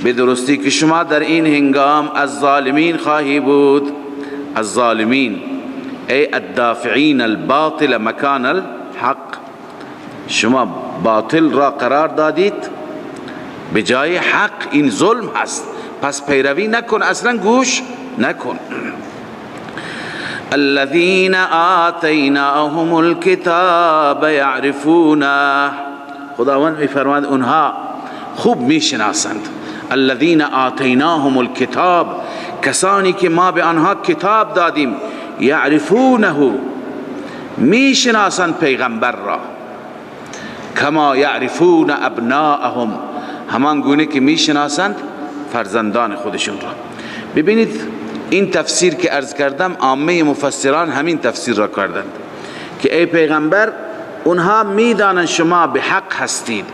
به درستی که شما در این هنگام از ظالمین خواهی بود. الظالمین ای الدافعین الباطل مکان الحق، شما باطل را قرار دادید به جای حق، این ظلم هست، پس پیروی نکن، اصلا گوش نکن. الذين آتیناهم الكتاب یعرفونه، خداوند میفرماید اونها خوب میشناسند. الذين آتیناهم الكتاب، کسانی که ما به آنها کتاب دادیم، یعرفونه، میشناسند پیغمبر را، کما یعرفون ابناءهم، همان گونه که میشناسند فرزندان خودشون را. ببینید این تفسیر که عرض کردم، عامه مفسران همین تفسیر را کردند که ای پیغمبر، اونها میدانند شما به حق هستید،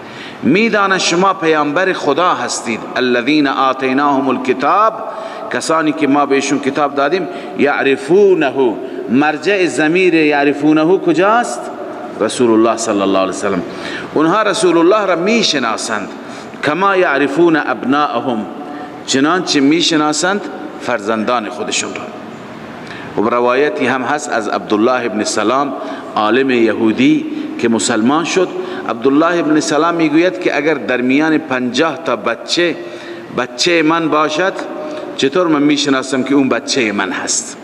میدانند شما پیامبر خدا هستید. الذین آتیناهم الکتاب، کسانی که ما بهشون کتاب دادیم، یعرفونه، مرجع ضمیر یعرفونه کجاست؟ رسول الله صلی الله علیه وسلم. اونها رسول الله را میشناسند، کما یعرفون ابناءهم، چنانچه میشناسند فرزندان خودشون را. و روایتی هم هست از عبدالله ابن سلام، عالم یهودی که مسلمان شد. عبدالله ابن سلام میگوید که اگر در میان 50 تا بچه من باشد، چطور من میشناسم که اون بچه من هست؟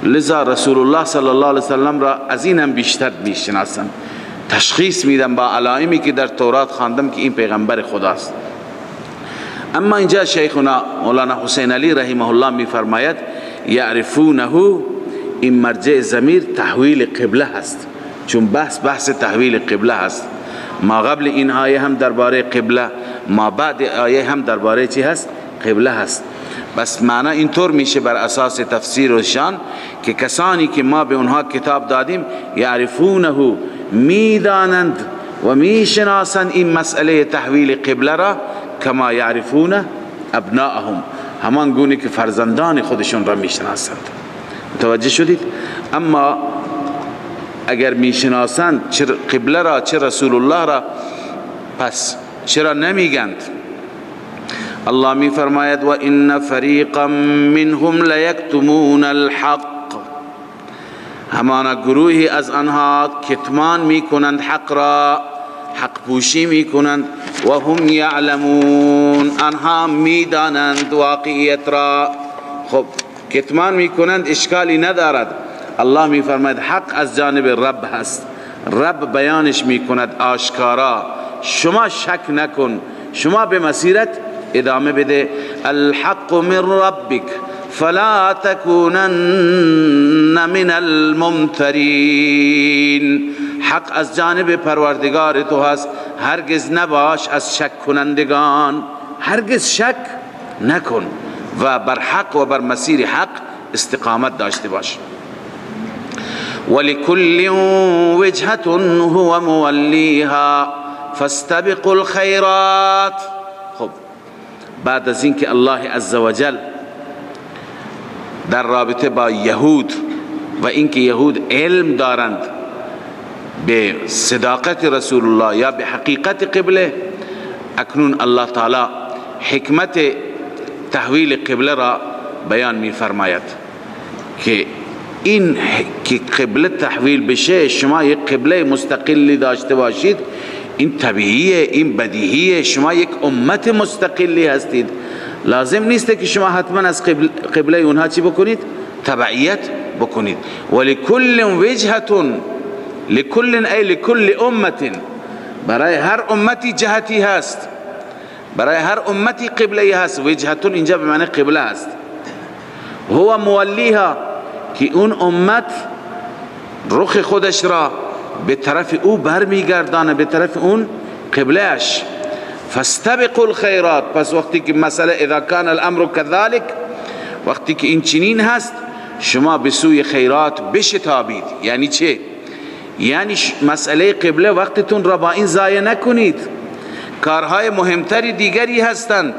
لذا رسول الله صلی الله علیه وسلم را از این هم بیشتر میشناسم، تشخیص میدم با علائمی که در تورات خواندم که این پیغمبر خداست. اما اینجا شیخنا مولانا حسین علی رحمه الله میفرماید یعرفونه، این مرجع ضمیر تحویل قبله هست، چون بحث تحویل قبله هست. ما قبل این آیه هم درباره قبله، ما بعد آیه هم درباره چی هست؟ قبله هست. بس معنی اینطور میشه بر اساس تفسیر و شان که کسانی که ما به اونها کتاب دادیم، یعرفونه، میدانند و میشناسند این مسئله تحویل قبله را، کما یعرفون ابناءهم، همان گونه که فرزندان خودشون را میشناسند. متوجه شدید؟ اما اگر میشناسند چه قبله را چه رسول الله را، پس چرا نمیگند؟ الله می فرماید و ان فریقا منهم لیکتمون الحق، همانا گروهی از آنها کتمان میکنند حق را، حق پوشی میکنند، و هم یعلمون، آنها میدانند واقعیت را. خب کتمان میکنند اشکالی ندارد. الله میفرماید حق از جانب رب هست، رب بیانش میکند آشکارا، شما شک نکن، شما به مسیرت ادامه بده. الحق من ربک فلا تکونن من الممترین، حق از جانب پروردگار تو هست، هرگز نباش از شک کنندگان، هرگز شک نکن و بر حق و بر مسیر حق استقامت داشته باش. ولكل وجهة هو مولیها فاستبقوا الخیرات. خب بعد از اینکه الله عزوجل در رابطه با یهود و اینکه یهود علم دارند به صداقت رسول الله یا به حقیقت قبله، اکنون الله تعالی حکمت تحویل قبله را بیان می فرماید که این که قبله تحویل بشه، شما یک قبله مستقلی داشته باشید، این طبیعیه، این بدیهیه، شما یک امت مستقلی هستید، لازم نیست که شما حتما از قبله اونها چی بکنید؟ تبعیت بکنید. ولکل وجهة، لکل ای لکل امت، برای هر امتی جهتی هست، برای هر امتی قبله هست. وجهتون اینجا به معنی قبله هست. هو مولیها، که اون امت رخ خودش را به طرف او برمیگردانه، به طرف اون قبلهش. فاستبقوا الخیرات، پس وقتی که مسئله اذا کان الامر كذلك، وقتی که این چنین هست، شما به سوی خیرات بشتابید. یعنی چه؟ یعنی مسئله قبله وقتتون را با این ضایع نکنید. کارهای مهمتری دیگری هستند،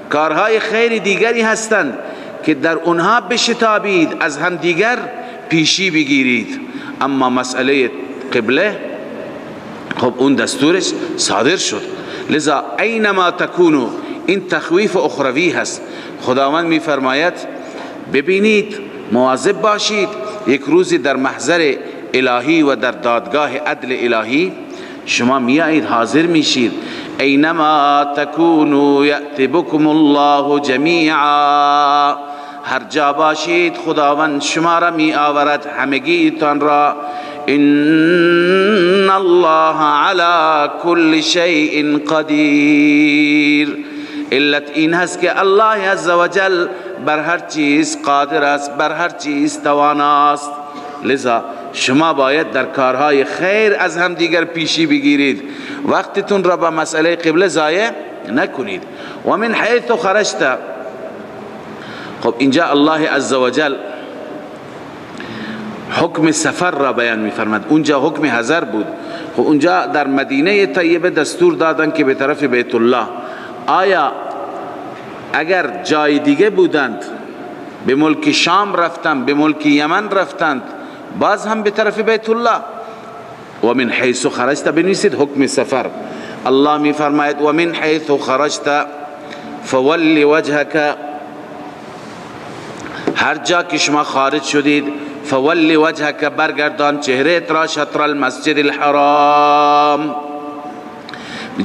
کارهای خیر دیگری هستند که در اونها بشتابید، از هم دیگر پیشی بگیرید. اما مسئله قبله خب اون دستورش صادر شد. لذا اینما تکونو، این تخویف اخروی هست. خداوند میفرماید ببینید، مواظب باشید، یک روزی در محضر الهی و در دادگاه عدل الهی شما میایید، حاضر میشید. اینما تکونو یأتی بکم الله جمیعا، هر جا باشید خداوند شما را می آورد، همگیتان را. ان الله علی کل شیء قدیر، علت این هست که الله عزوجل بر هر چیز قادر است، بر هر چیز تواناست. لذا شما باید در کارهای خیر از هم دیگر پیشی بگیرید، وقتتون را با مسئله قبله ضایع نکنید. و من حیث خرجت، خب اینجا الله عزوجل حکم سفر را بیان می‌فرماد. اونجا حکم حضر بود. خب اونجا در مدینه طیبه دستور دادن که به طرف بیت الله. آیا اگر جای دیگه بودند، به ملک شام رفتند، به ملک یمن رفتند، باز هم به طرف بیت الله؟ و من حیث خرجت، بنویسید حکم سفر. الله می فرماید و من حیث خرجت فول وجهک، هر جا که شما خارج شدید، فول وجهک، برگردان چهره را، شطر المسجد الحرام،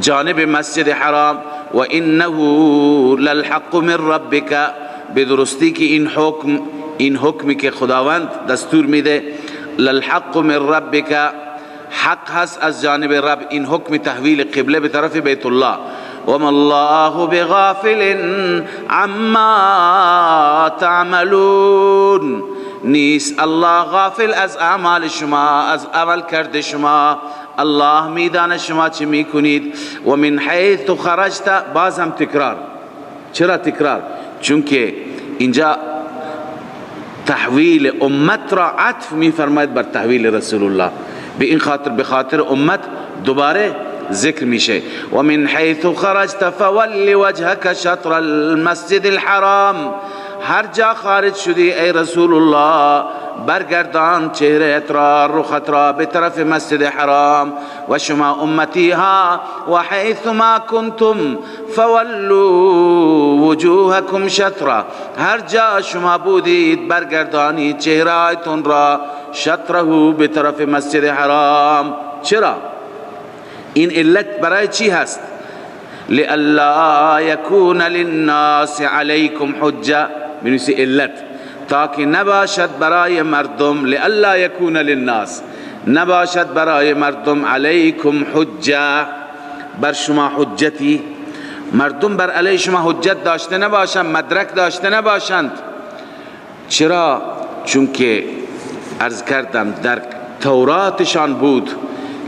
جانب مسجد حرام. و انه للحق من ربک، بدرستی که این حکم، این حکمی که خداوند دستور میده، للحق من ربک، حق هست از جانب رب، این حکم تحویل قبله به طرف بیت الله. وما الله بغافل عما تعملون، نیست الله غافل از اعمال شما، از عمل کرد شما. الله میدانه شما چه میکنید. و من حیث خرجت، باز هم تکرار. چرا تکرار؟ چون که اینجا تحویل امت را عطف میفرماید بر تحویل رسول الله، به این خاطر، به خاطر امت دوباره ذکر میشه. و من حیث خرجت فول وجهک شطر المسجد الحرام، هر جا خارج شدی ای رسول الله، برگردان چهره را، رخت را به طرف مسجد حرام. و شما امتی ها، و حیث ما کنتم فولوا وجوهکم شطرا، هر جا شما بودید برگردانی چهرهتون را، شطره، به طرف مسجد حرام. چرا؟ این علت برای چی هست؟ لئلا یکون للناس علیکم حجه، بنویسی علت، تا که نباشد برای مردم، لئلا یکون للناس، نباشد برای مردم، علیکم حجه، بر شما حجتی، مردم بر علیه شما حجت داشته نباشند، مدرک داشته نباشند. چرا؟ چون که عرض کردم در توراتشان بود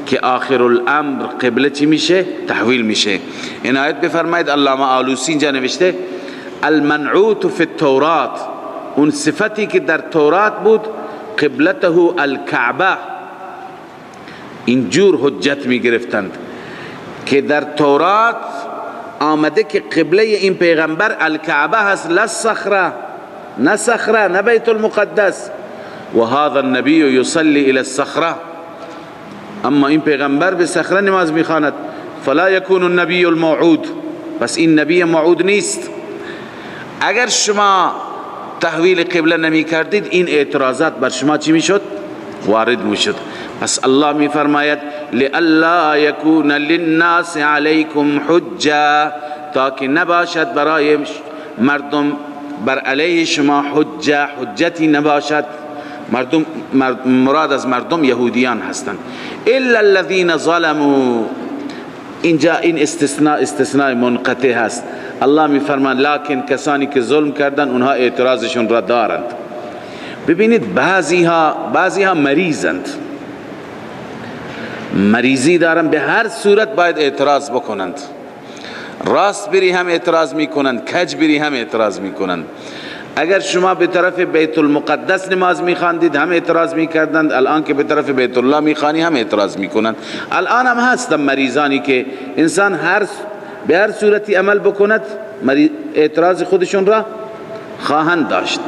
که آخر الامر قبله چی میشه؟ تحویل میشه. عنایت بفرمایید، علامه آلوسی اینجا نوشته المنعوت فی التورات، اون صفتی که در تورات بود، قبلته الکعبه، اینجور حجت می گرفتند که در تورات آمده که قبله این پیغمبر الکعبه هست، لا الصخره، نه صخره، نه بیت المقدس. و هذا النبی یصلی الى الصخره، اما این پیغمبر به صخره نماز میخواند. فلا یکون النبی الموعود، پس این نبی موعود نیست. اگر شما تحویل قبله نمی کردید این اعتراضات بر شما چی میشد؟ وارد میشد. پس الله می فرماید لئلا یکون للناس علیکم حجه، تا که نباشد برای مردم بر علیه شما حجه، حجتی نباشد. مردم، مراد از مردم یهودیان هستند. الا الذين ظلموا، اینجا این استثناء، استثناء منقطع هست. الله می فرماند لکن کسانی که ظلم کردن اونها اعتراضشون را دارند. ببینید بعضی ها مریضند، مریضی دارن، به هر صورت باید اعتراض بکنند. راست بری هم اعتراض میکنند، کج بری هم اعتراض میکنند. اگر شما به طرف بیت المقدس نماز میخواندید هم اعتراض میکردند، الان که به طرف بیت الله میخوانی هم اعتراض میکنند. الان هم هستن مریضانی که انسان به هر صورتی عمل بکند اعتراض خودشون را خواهند داشت.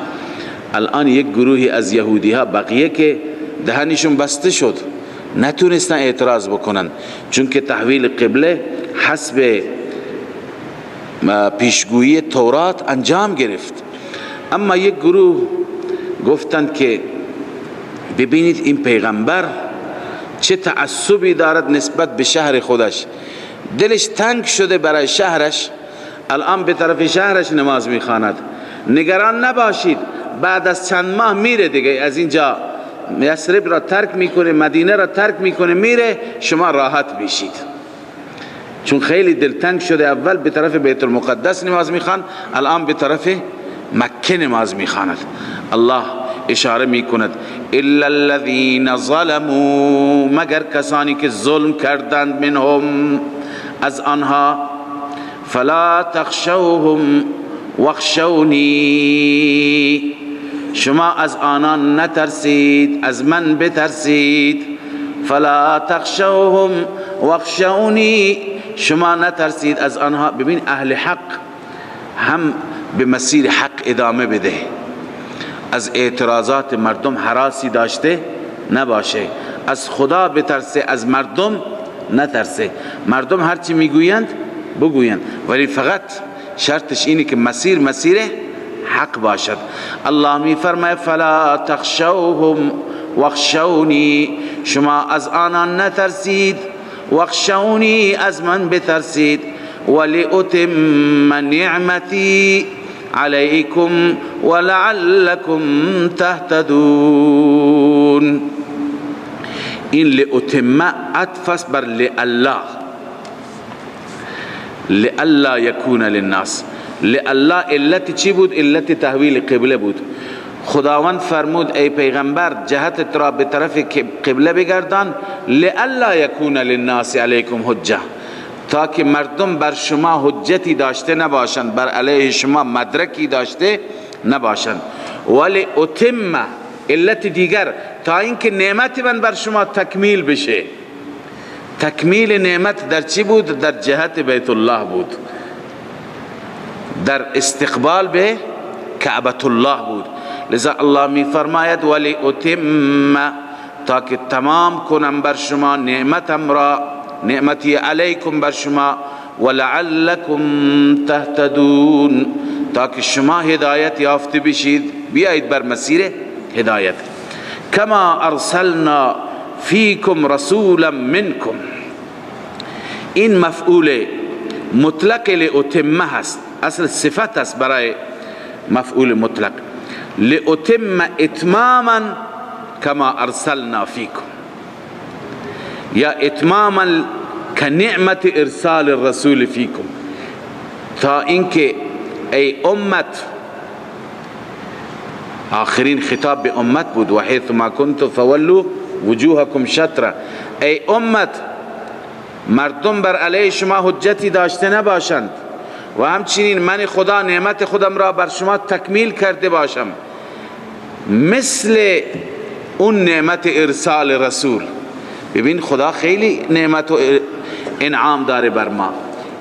الان یک گروهی از یهودی ها بقیه که دهنشون بسته شد نتونستن اعتراض بکنن، چون که تحویل قبله حسب پیشگویی تورات انجام گرفت. اما یک گروه گفتند که ببینید این پیغمبر چه تعصبی دارد نسبت به شهر خودش، دلش تنگ شده برای شهرش، الان به طرف شهرش نماز میخواند، نگران نباشید بعد از چند ماه میره دیگه، از اینجا یثرب را ترک میکنه، مدینه را ترک میکنه میره، شما راحت میشید. چون خیلی دلتنگ شده، اول به طرف بیت المقدس نماز میخوان، الان به طرف مکه نماز میخواند. الله اشاره میکند الا الذين ظلموا، مگر کسانی که ظلم کردند، منهم از آنها، فلا تخشوهم واخشونی، شما از آنان نترسید، از من بترسید. فلا تخشوهم واخشونی، شما نترسید از آنها. ببین اهل حق هم به مسیر حق ادامه بده، از اعتراضات مردم هراسی داشته نباشه، از خدا بترسه، از مردم نترسه. مردم هرچی میگویند بگویند، ولی فقط شرطش اینه که مسیر مسیر حق باشد. الله می فرماید فلا تخشوهم واخشونی، شما از آنان نترسید، واخشونی از من بترسید. ولأتم نعمتی علیکم ولعلکم تهتدون. این لأتم عطف بر لئلا، لئلا یکون للناس. لئلا علت چی بود؟ علت تحویل قبله بود. خداوند فرمود ای پیغمبر جهت را به طرف قبله بگردان، لئلا یکون للناس علیکم حجه، تا که مردم بر شما حجتی داشته نباشند، بر علیه شما مدرکی داشته نباشند. ولی اتم علت دیگر، تا اینکه نعمت من بر شما تکمیل بشه. تکمیل نعمت در چی بود؟ در جهت بیت الله بود، در استقبال به کعبة الله بود. لذا الله می فرماید ولی اتم، تا که تمام کنم بر شما نعمتم را، نعمتی علیکم بر شما، ولعلکم تهتدون، تا که شما هدایت یافته بشید، بیایید بر مسیر هدایت. کما ارسلنا فیکم رسولا منکم، این مفعول مطلق لأتمه هست، اصل صفت است برای مفعول مطلق. لأتم اتماما کما ارسلنا فیکم، یا اتماما کنعمت ارسال الرسول فیکم، تا اینکه ای امت، آخرین خطاب به امت بود، و حیث ما کنتم فولوا وجوهکم شطره، ای امت مردم بر علیه شما حجتی داشته نباشند و همچنین من خدا نعمت خودم را بر شما تکمیل کرده باشم، مثل اون نعمت ارسال رسول. ببین خدا خیلی نعمت و انعام داره بر ما.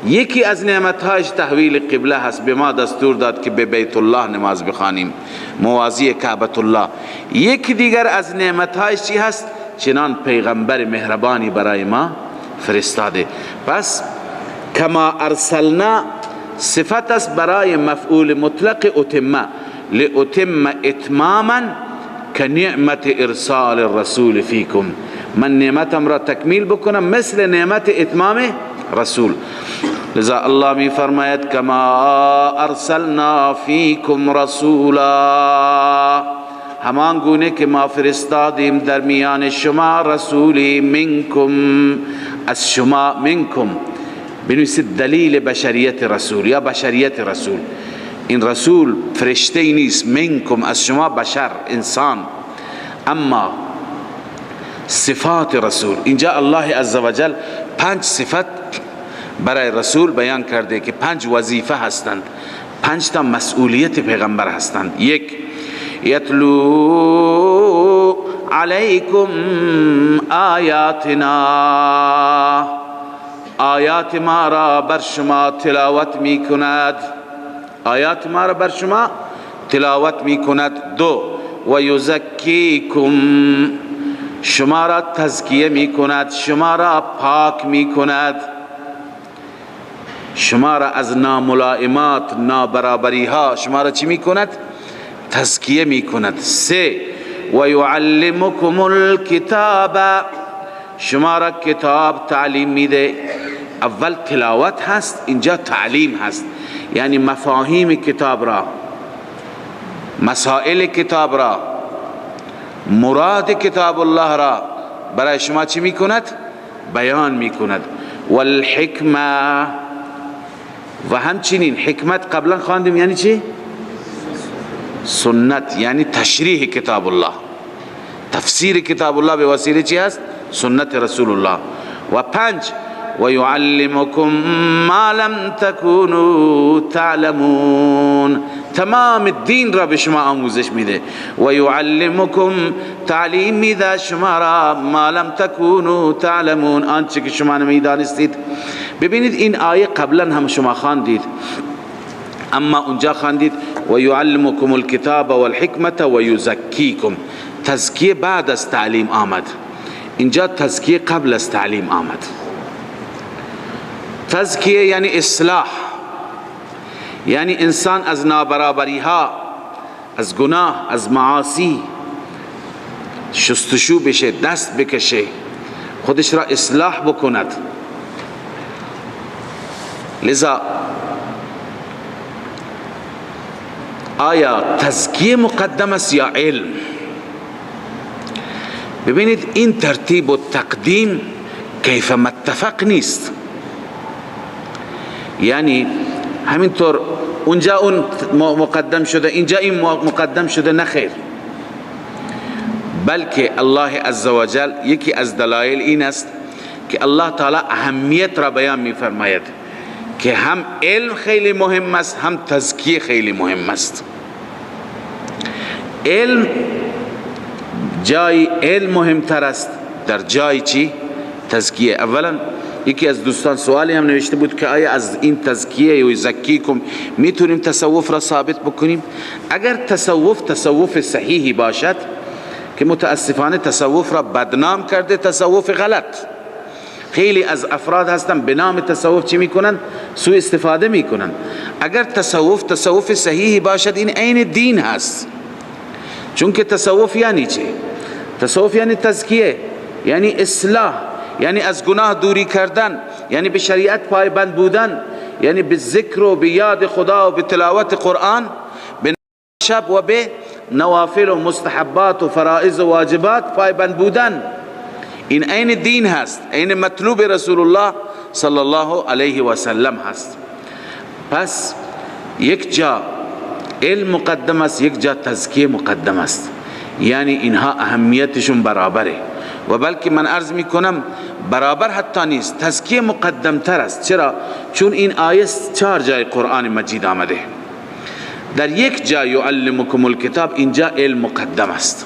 یکی از نعمتهایش تحویل قبله هست، به ما دستور داد که به بیت الله نماز بخوانیم، موازی کعبة الله. یکی دیگر از نعمتهایش چی هست؟ چنان پیغمبر مهربانی برای ما فرستاده. پس کما ارسلنا صفت است برای مفعول مطلق اتمه، لاتم اتماما کنعمت ارسال الرسول فیکم، من نعمتم را تکمیل بکنم مثل نعمت اتمام رسول. لذا الله می فرماید کما ارسلنا فیکم رسولا، همان گونه که ما فرستادیم در میان شما رسولی منکم، از شما، منکم بنویسید دلیل بشریت رسول یا بشریت رسول. این رسول فرشته نیست، منکم از شما بشر، انسان. اما صفات رسول، اینجا الله عزوجل 5 صفت برای رسول بیان کرده که 5 وظیفه هستند، 5 تا مسئولیت پیغمبر هستند. 1، یتلو علیکم آیاتنا، آیات ما را بر شما تلاوت می کند، آیات ما را بر شما تلاوت می کند. 2، و یزکیکم، شما را تزکیه می کند، شما را پاک می کند، شما را از ناملائمات، نابرابری ها شما را چی می کند؟ تزکیه می کند. 3، و یعلمکم الکتاب، شما را کتاب تعلیم میده. اول تلاوت هست، اینجا تعلیم هست، یعنی مفاهیم کتاب را، مسائل کتاب را، مراد کتاب الله را برای شما چی میکند؟ بیان میکند. والحکمه، و همچنین حکمت قبلا خواندیم یعنی چی؟ سنت، یعنی تشریح کتاب الله، تفسیر کتاب الله به وسیله چی هست؟ سنت رسول الله. و 5، و یعلمکم ما لم تکونوا تعلمون، تمام دین را به شما آموزش میده. و یعلمکم، تعلیم میده شما را، ما لم تکونوا تعلمون، آنچه که شما نمیدانستید. ببینید این آیه قبلا هم شما خواندید، اما اونجا خواندید و یعلمکم الکتاب والحکمت و یزکیکم، تزکیه بعد از تعلیم آمد، اینجا تزکیه قبل از تعلیم آمد. تزکیه یعنی اصلاح، یعنی انسان از نابرابری ها، از گناه، از معاصی شستشو بشه، دست بکشه، خودش را اصلاح بکند. لذا آیا تزکیه مقدم است یا علم؟ ببینید این ترتیب و تقدیم کیف متفق نیست، یعنی همینطور اونجا اون مقدم شده، اینجا این مقدم شده، نخیر، بلکه الله عزوجل یکی از دلایل این است که الله تعالی اهمیت را بیان می فرماید که هم علم خیلی مهم است، هم تزکیه خیلی مهم است. علم جای علم مهمتر است در جای چی؟ تزکیه. اولا یکی از دوستان سوالی هم نوشته بود که آیا از این تزکیه و زکیکم میتونیم تصوف را ثابت بکنیم؟ اگر تصوف تصوف صحیحی باشد، که متاسفانه تصوف را بدنام کرده، تصوف غلط، خیلی از افراد هستن به نام تصوف چی میکنن؟ سوء استفاده میکنن. اگر تصوف تصوف صحیحی باشد، این عین دین هست، چون که تصوف یعنی چی؟ تصوف یعنی تزکیه، یعنی اصلاح، یعنی از گناه دوری کردن، یعنی به شریعت پایبند بودن، یعنی به ذکر و به یاد خدا و به تلاوت قرآن، به شب و به نوافل و مستحبات و فرائض و واجبات پایبند بودن. این عین دین هست، عین مطلوب رسول الله صلی الله علیه و سلم هست. پس یک جا علم مقدم است، یک جا تزکیه مقدم است، یعنی اینها اهمیتشون برابره، و بلکه من عرض میکنم برابر حتی نیست، تزکیه مقدم تر است. چرا؟ چون این آیه 4 جای قرآن مجید آمده، در یک جا یعلمکم الکتاب، اینجا علم مقدم است،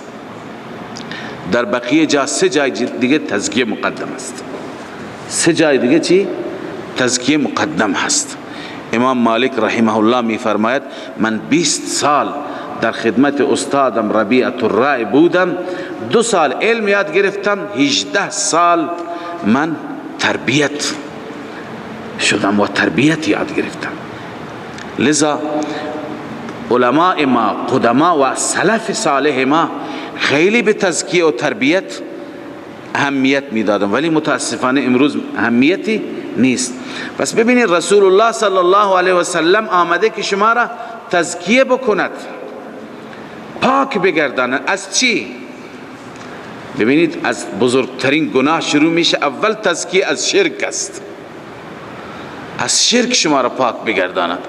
در بقیه جا 3 جای دیگه تزکیه مقدم است، 3 جای دیگه چی؟ تزکیه مقدم هست. امام مالک رحمه الله می فرماید من 20 سال در خدمت استادم ربیعة الرای بودم، 2 سال علم یاد گرفتم، 18 سال من تربیت شدم و تربیت یاد گرفتم. لذا علماء ما، قدما و سلف صالح ما خیلی به تزکیه و تربیت اهمیت میدادن، ولی متاسفانه امروز اهمیتی نیست. پس ببینید رسول الله صلی الله علیه و سلم آمده که شما را تزکیه بکند، پاک بگرداند. از چی؟ ببینید از بزرگترین گناه شروع میشه. اول تزکیه از شرک است، از شرک شما را پاک بگرداند،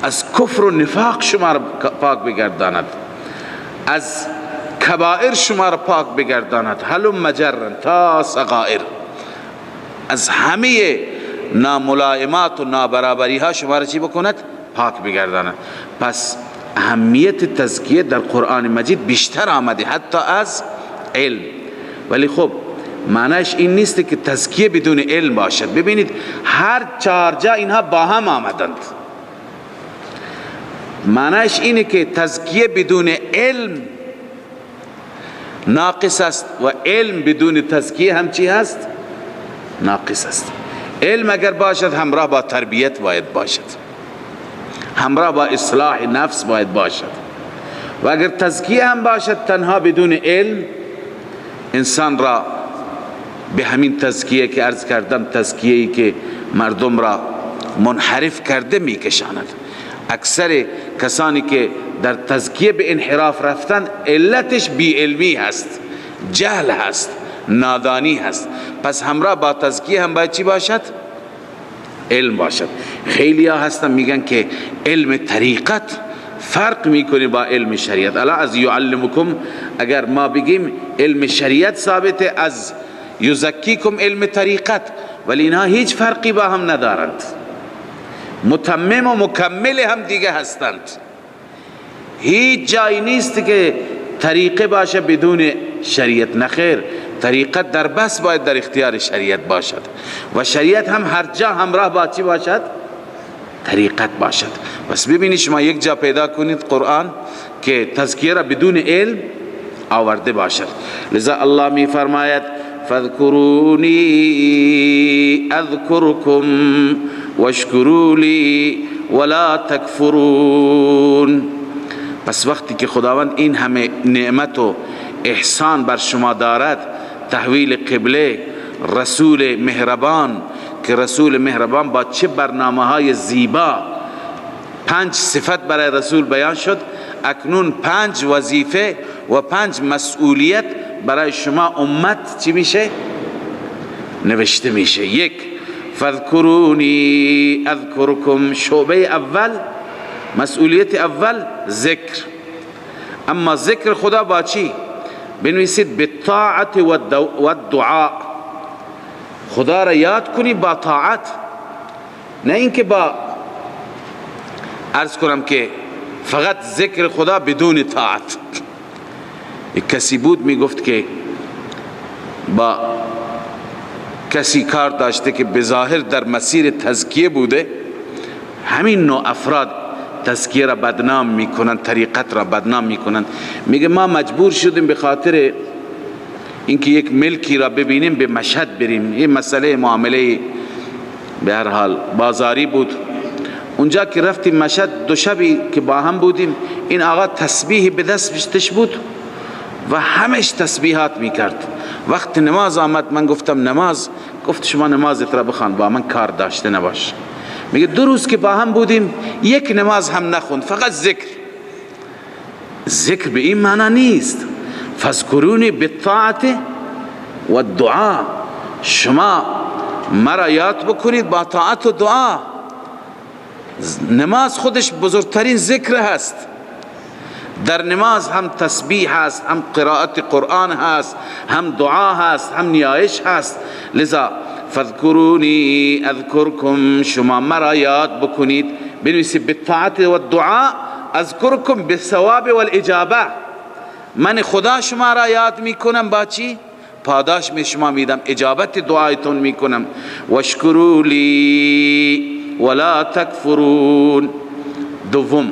از کفر و نفاق شما را پاک بگرداند، از کبائر شما را پاک بگرداند، هلم مجرن تا صغائر، از همه ناملایمات و نابرابری ها شما را چی بکند؟ پاک بگرداند. پس اهمیت تزکیه در قرآن مجید بیشتر آمده حتی از علم. ولی خب معنیش این نیست که تزکیه بدون علم باشد. ببینید هر 4 جا اینها با هم آمدند. معنیش اینه که تزکیه بدون علم ناقص است و علم بدون تزکیه هم چی هست؟ ناقص است. علم اگر باشد همراه با تربیت باید باشد، همراه با اصلاح نفس باید باشد. و اگر تزکیه هم باشد تنها بدون علم، انسان را به همین تزکیه که عرض کردم، تزکیه‌ای که مردم را منحرف کرده میکشاند. اکثر کسانی که در تزکیه به انحراف رفتن علتش بی علمی هست، جهل هست، نادانی هست. پس همراه با تزکیه هم باید چی باشد؟ علم باشد. خیلی ها هستن میگن که علم طریقت فرق میکنه با علم شریعت. الا از یعلمکم، اگر ما بگیم علم شریعت ثابته از یزکیکم علم طریقت، ولی اینها هیچ فرقی با هم ندارند، متمم و مکمل هم دیگه هستند. هیچ جایی نیست که طریقه باشه بدون شریعت. نخیر، طریقت در بس باید در اختیار شریعت باشد و شریعت هم هر جا همراه با چی باشد؟ طریقت باشد. بس ببینید شما یک جا پیدا کنید قرآن که تزکیه را بدون علم آورده باشد. لذا الله می فرماید فاذکرونی اذکرکم واشکروا لی ولا تکفرون. پس وقتی که خداوند این همه نعمت و احسان بر شما دارد، تحویل قبله، رسول مهربان، که رسول مهربان با چه برنامه های زیبا، 5 صفت برای رسول بیان شد، اکنون 5 وظیفه و 5 مسئولیت برای شما امت چی میشه؟ نوشته میشه. 1، فاذکرونی اذکرکم. شعبه اول، مسئولیت اول ذکر. اما ذکر خدا با چی؟ بنویسید بالطاعت والدعاء. خدا را یاد کنی با طاعت، نه اینکه با عرض کنم که فقط ذکر خدا بدون طاعت. یک کسی بود میگفت که با کسی کار داشته که بظاهر در مسیر تزکیه بوده، همین نوع افراد تزکیه را بدنام میکنن، طریقت را بدنام میکنن. میگه ما مجبور شدیم به خاطر اینکه یک ملکی را ببینیم به مشهد بریم، یه مسئله معامله به هر حال بازاری بود. اونجا که رفتیم مشهد، 2 شبی که با هم بودیم، این آقا تسبیح به دستش بود و همش تسبیحات میکرد. وقت نماز آمد، من گفتم نماز، گفت شما نمازت را بخوان، با من کار داشته نباش. میگه 2 روز که با هم بودیم یک نماز هم نخوند، فقط ذکر. ذکر به این معنا نیست. فاذکرونی بالطاعت والدعاء، شما مرا یاد بکنید با طاعت و دعا. نماز خودش بزرگترین ذکر هست. در نماز هم تسبیح هست، هم قرائت قرآن هست، هم دعا هست، هم نیایش هست. لذا فاذکرونی اذکرکم، شما مرا یاد بکنید. بنویسید بالطاعت والدعاء، اذکرکم بالثواب والاجابه. من خدا شما را یاد میکنم با چی؟ پاداش می شما میدم، اجابت دعایتون میکنم. واشکروا لی ولا تکفرون. دوم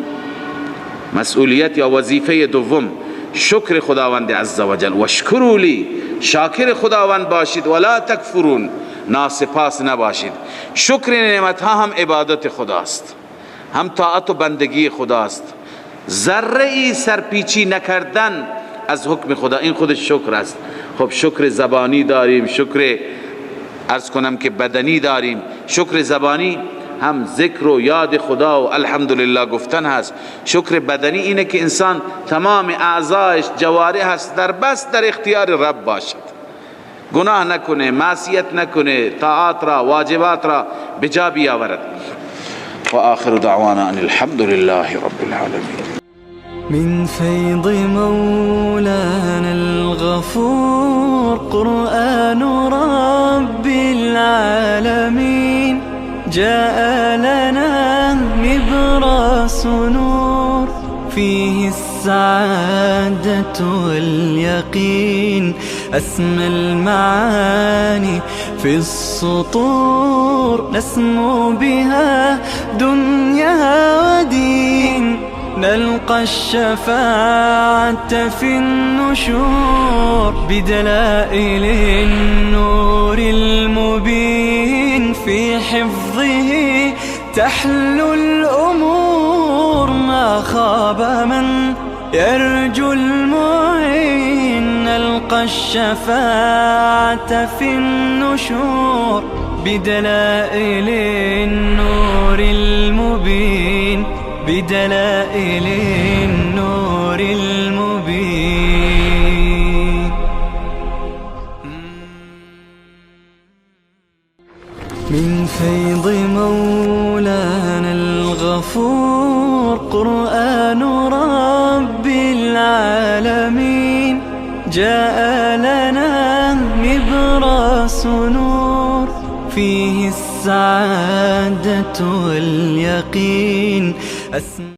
مسئولیت یا وظیفه دوم، شکر خداوند عزوجل. واشکروا لی، شاکر خداوند باشید، ولا تکفرون، ناسپاس نباشید. شکر نعمت ها هم عبادت خداست، هم طاعت و بندگی خداست. ذره ای سرپیچی نکردن از حکم خدا، این خودش شکر است. خب شکر زبانی داریم، شکر عرض کنم که بدنی داریم. شکر زبانی هم ذکر و یاد خدا و الحمدلله گفتن هست. شکر بدنی اینه که انسان تمام اعضایش، جوارح هست، در بس در اختیار رب باشد، گناه نکنه، معصیت نکنه، طاعات را، واجبات را بجا بیاورد. و آخر دعوانا ان الحمد لله رب العالمین. من فیض مولانا الغفور قرآن رب العالمین جاء لنا نبراس نور فيه السعادة واليقين أسمى المعاني في السطور نسمو بها دنيا ودين نلقى الشفاعة في النشور بدلائل النور المبين في حفظه تحلو الأمور ما خاب من يرجو المعين نلقى الشفاعة في النشور بدلائل النور المبين بدلائل النور المبين. من فيض مولانا الغفور قرآن رب العالمين جاء لنا نبراس نور فيه السعادة واليقين.